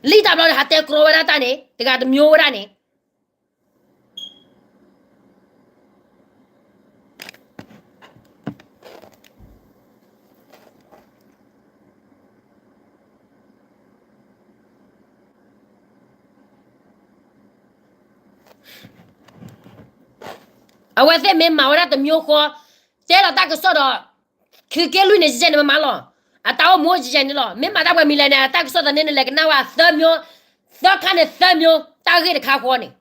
လံၣ်တၢ်ဘျီဒီးဟးတဲကြီဝဲဒၣ်တၢ်န့ၣ် တဂၤတမျိုးဝဲဒၣ်န့ၣ် အဝဲသ့ၣ်မ့ၢ်မၤဝဲဒၣ်တမျိုးဃီ, တဲလီၤတၢ်ကစီၣ်ဒီး, သုးက့လွံၢ်န့ၣ် ယဲၢ်န့ၣ်မမၤလီၤ, အတၢ်အိၣ်မူယဲၢ်န့ၣ်လီၤ, မ့ၢ်မၤတၢ်ပှဲၤမံၤလဲၣ်န့ၣ် အတၢ်ကစီၣ်သန့န့ၣ် လဲၤကနၣ်ဝဲသၢမျိုး, သၢခါန့ၣ်သၢမျိုး တၢ်ဂ့ၢ်တခါဃီန့ၣ်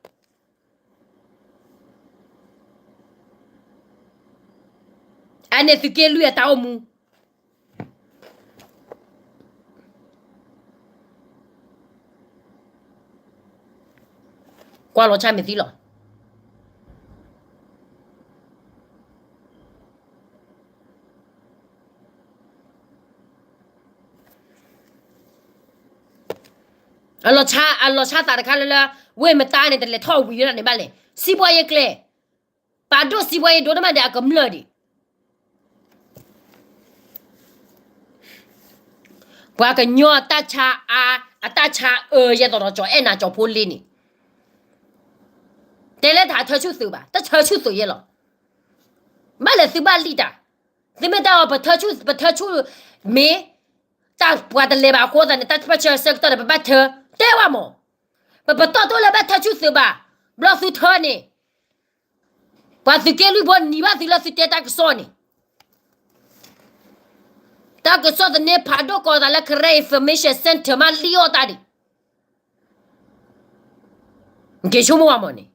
အန့ၣ်သုးက့လွံၢ်အတၢ်အိၣ်မူ ကွၢ်လီၤဆၣ်မ့ၢ်သံလီၤ. အလီၤဆၣ်သးတခါလၢလၢ, ဝ့ၢ်မတါန့ၣ် တလဲၤထီၣ်ဝံၤဝဲဒၣ်န့ၣ်ဘၣ်လဲၣ်, စံးဘှီယ့ကျဲ, ပာ်ဒိၣ်စံးဘှီယ့ဒိၣ်တမံၤဒီးအကမျၢၢ်ဒံး ပှၤကညီအတၢ်ဆါအါ, အတၢ်ဆါအၢယဲသိးဒီးကၠီအဲၣ်နၤကၠီဖိလ့န့ၣ်, တဲလၢတၢ်ထၢဆူၣ်သုးဘၣ်, တထၢဆူၣ်သုးယဲလီၤ. ဘၣ်လဲၤသုးဘၣ်လံၣ်တၢ်, သုမ့ၢ်တဲအီၤ ပထၢဆူၣ်, ပထၢဆူၣ်, မ့ၢ်, တၢ်ပှၤတလဲၤဘၣ်အဃိသတးန့ၣ် တၢ်ပၢၢ်ဆၢဆၢကတီၢ်န့ၣ် ပဘၣ်ထၢ, တဲဝဲမး, ပပတီၢ်တိၢ်လၢဘၣ်ထၢဆူၣ်သုးဘၣ်, ဘျီသုထၢန့ၣ် ပှၤသုးက့လွံၢ်ဖိနံၤဘၣ်သုလၢသုတဲတၢ်ကစီၣ်န့ၣ်, တၢ်ကစီၣ်သန့ဖးဒိၣ်ကီးသးလၢ Karen Information Center မးလံအီၣ်တၢ်ဒံး, က့ၤဆိကမိၣ်ဝဲမးန့ၣ်,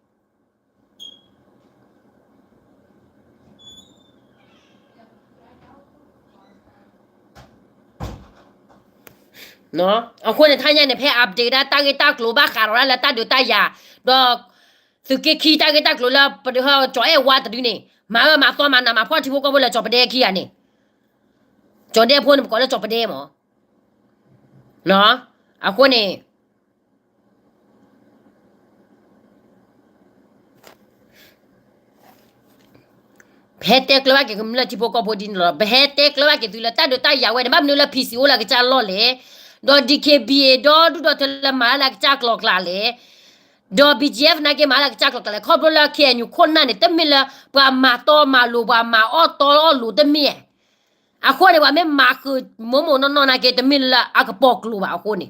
အဃိန့ၣ် ထါညါန့ၣ် ဖဲ update ဒၣ်တၢ်ဂ့ၢ်တၢ်ကျိၤဘၣ်ဃးဒီးဒၣ်လၢတၢ်ဒုးတၢ်ယၤ, ဒီး သုးက့ခံတၢ်ဂ့ၢ်တၢ်ကျိၤလၢပဒုးဟီကၠီအဲၣ်ဝါတဒုန့ၣ် မၤအၢမၤသီမၤနးမၤဖှီၣ်ထံဖိကီၢ်ဖိလၢကၠီပဒဲခံဂၤန့ၣ်, ကၠီဒဲဖိန့ၣ် ပကိးလၢကၠီပဒဲမး, အဃိန့ၣ် ပဟဲတဲကျၢၤဘၣ်က့ၤကမျၢၢ်ထံဖိကီၢ်ဖိဒ်န့ၣ်လီၤ. ပဟဲတဲကျၢၤဘၣ်က့ၤသုလၢတၢ်ဒုးတၢ်ယၤဝဲန့ၣ် ဘၣ်မနုၤလၢ PC အိၣ်လၢကစၢ်လီၢ်လဲၣ်, ဒီး DKBA ဒီဒူၣ်ဒီထၢလၢမၤလၢကစၢ်ကျိၤကျဲလဲၣ်, ဒီး BGF နာ်က့မၤလၢကစၢ်ကျိၤကျဲလဲၣ်, ခီဖျိလၢ KNU ခိၣ်နၢ်န့ၣ် တမ့ၢ်လၢပှၤမၤတီမၤလိၤ ပှၤမၤအီၣ်တီအီၣ်လိၤတမ့ၢ် အဃိန့ၣ် ပှၤမ့ၢ်မၤဃုာ်မိၢ်မိၢ်နီၢ်နီၢ်နာ်က့ တမ့ၢ်လၢအကပိာ်ကျိၤဘၣ်အဃိန့ၣ်,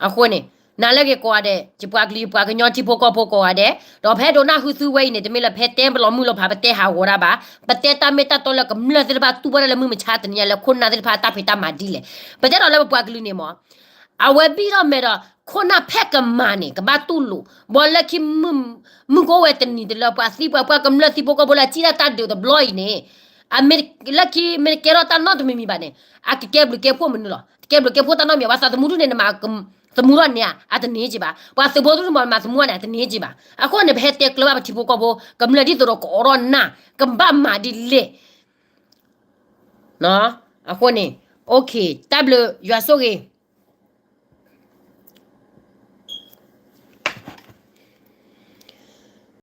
အဃိန့ၣ် နၤလၢဂ့ၤကိးဂၤဒဲး ယပှၤကလုာ်ယပှၤကညီထံဖိကီၢ်ဖိကိးဂၤဒဲး, ဒီးဖဲဒိးနၢ်ဟူသုဝဲအံၤန့ၣ် တမ့ၢ်လၢဖဲတဲပလီၤမုၢ်လီၤဖး ပတဲဟးဂီၤတၢ်ဘၣ်, ပတဲတၢ်မ့ၢ်တၢ်တီလၢကမျၢၢ်သ့ၣ်တဖၣ်တူၢ်ဘၣ်တၢ်လၢမုၢ်မဆါတနံၤညါလၢ ခိၣ်နၢ်သ့ၣ်တဖၣ်တၢ်ဖံးတၢ်မၤဒ်လဲၣ်. ပတဲဒီးလၢပပှၤကလုာ်န့ၣ်မး အဝဲဘံၣ်ထီၣ်မဲာ်ဒီး ခိၣ်နၢ်ဖဲကမၤန့ၣ် ကဘၣ်တူၢ်လိာ်, ဘီလၢခံ မုၢ်ကိးဝဲတနံၤတလၢပှၤသံပှၤပှၢ်ကမျၢၢ်ထံဖိကီၢ်ဖိလၢအစံၣ်တၢ်တၢ်ဒုးတဘျီအံၤန့ၣ်, လၢခံမ့ၢ်တကဲထီၣ်တၢ်နီတမံၤမံၤဘၣ်န့ၣ် အကကဲဘျုးကဲဖှိၣ်မနုၤလီၤ. တကဲဘျုးကဲဖှိၣ်တၢ်နီတမံၤ ပှၤသးသမူဒ်န့ၣ် နမၤသမူထီၣ်န့ၣ်ဧါ အတန့ၢ်က့ဘၣ်. ပှၤသုးဖိဒ်န့ၣ်မး နမၤသမူထီၣ်န့ၣ် အတန့ၢ်က့ဘၣ်. အဃိန့ၣ် ပဟဲတဲကျၢၤဘၣ်ပထံဖိကီၢ်ဖိ ကမျၢၢ်ဒ်သိးဒီးကအိးထီၣ်နၢ် ကဘၣ်မၤဒ်လဲၣ် အဃိန့ၣ် တၢ်ဘျုးယွၤဆိၣ်ဂ့ၤ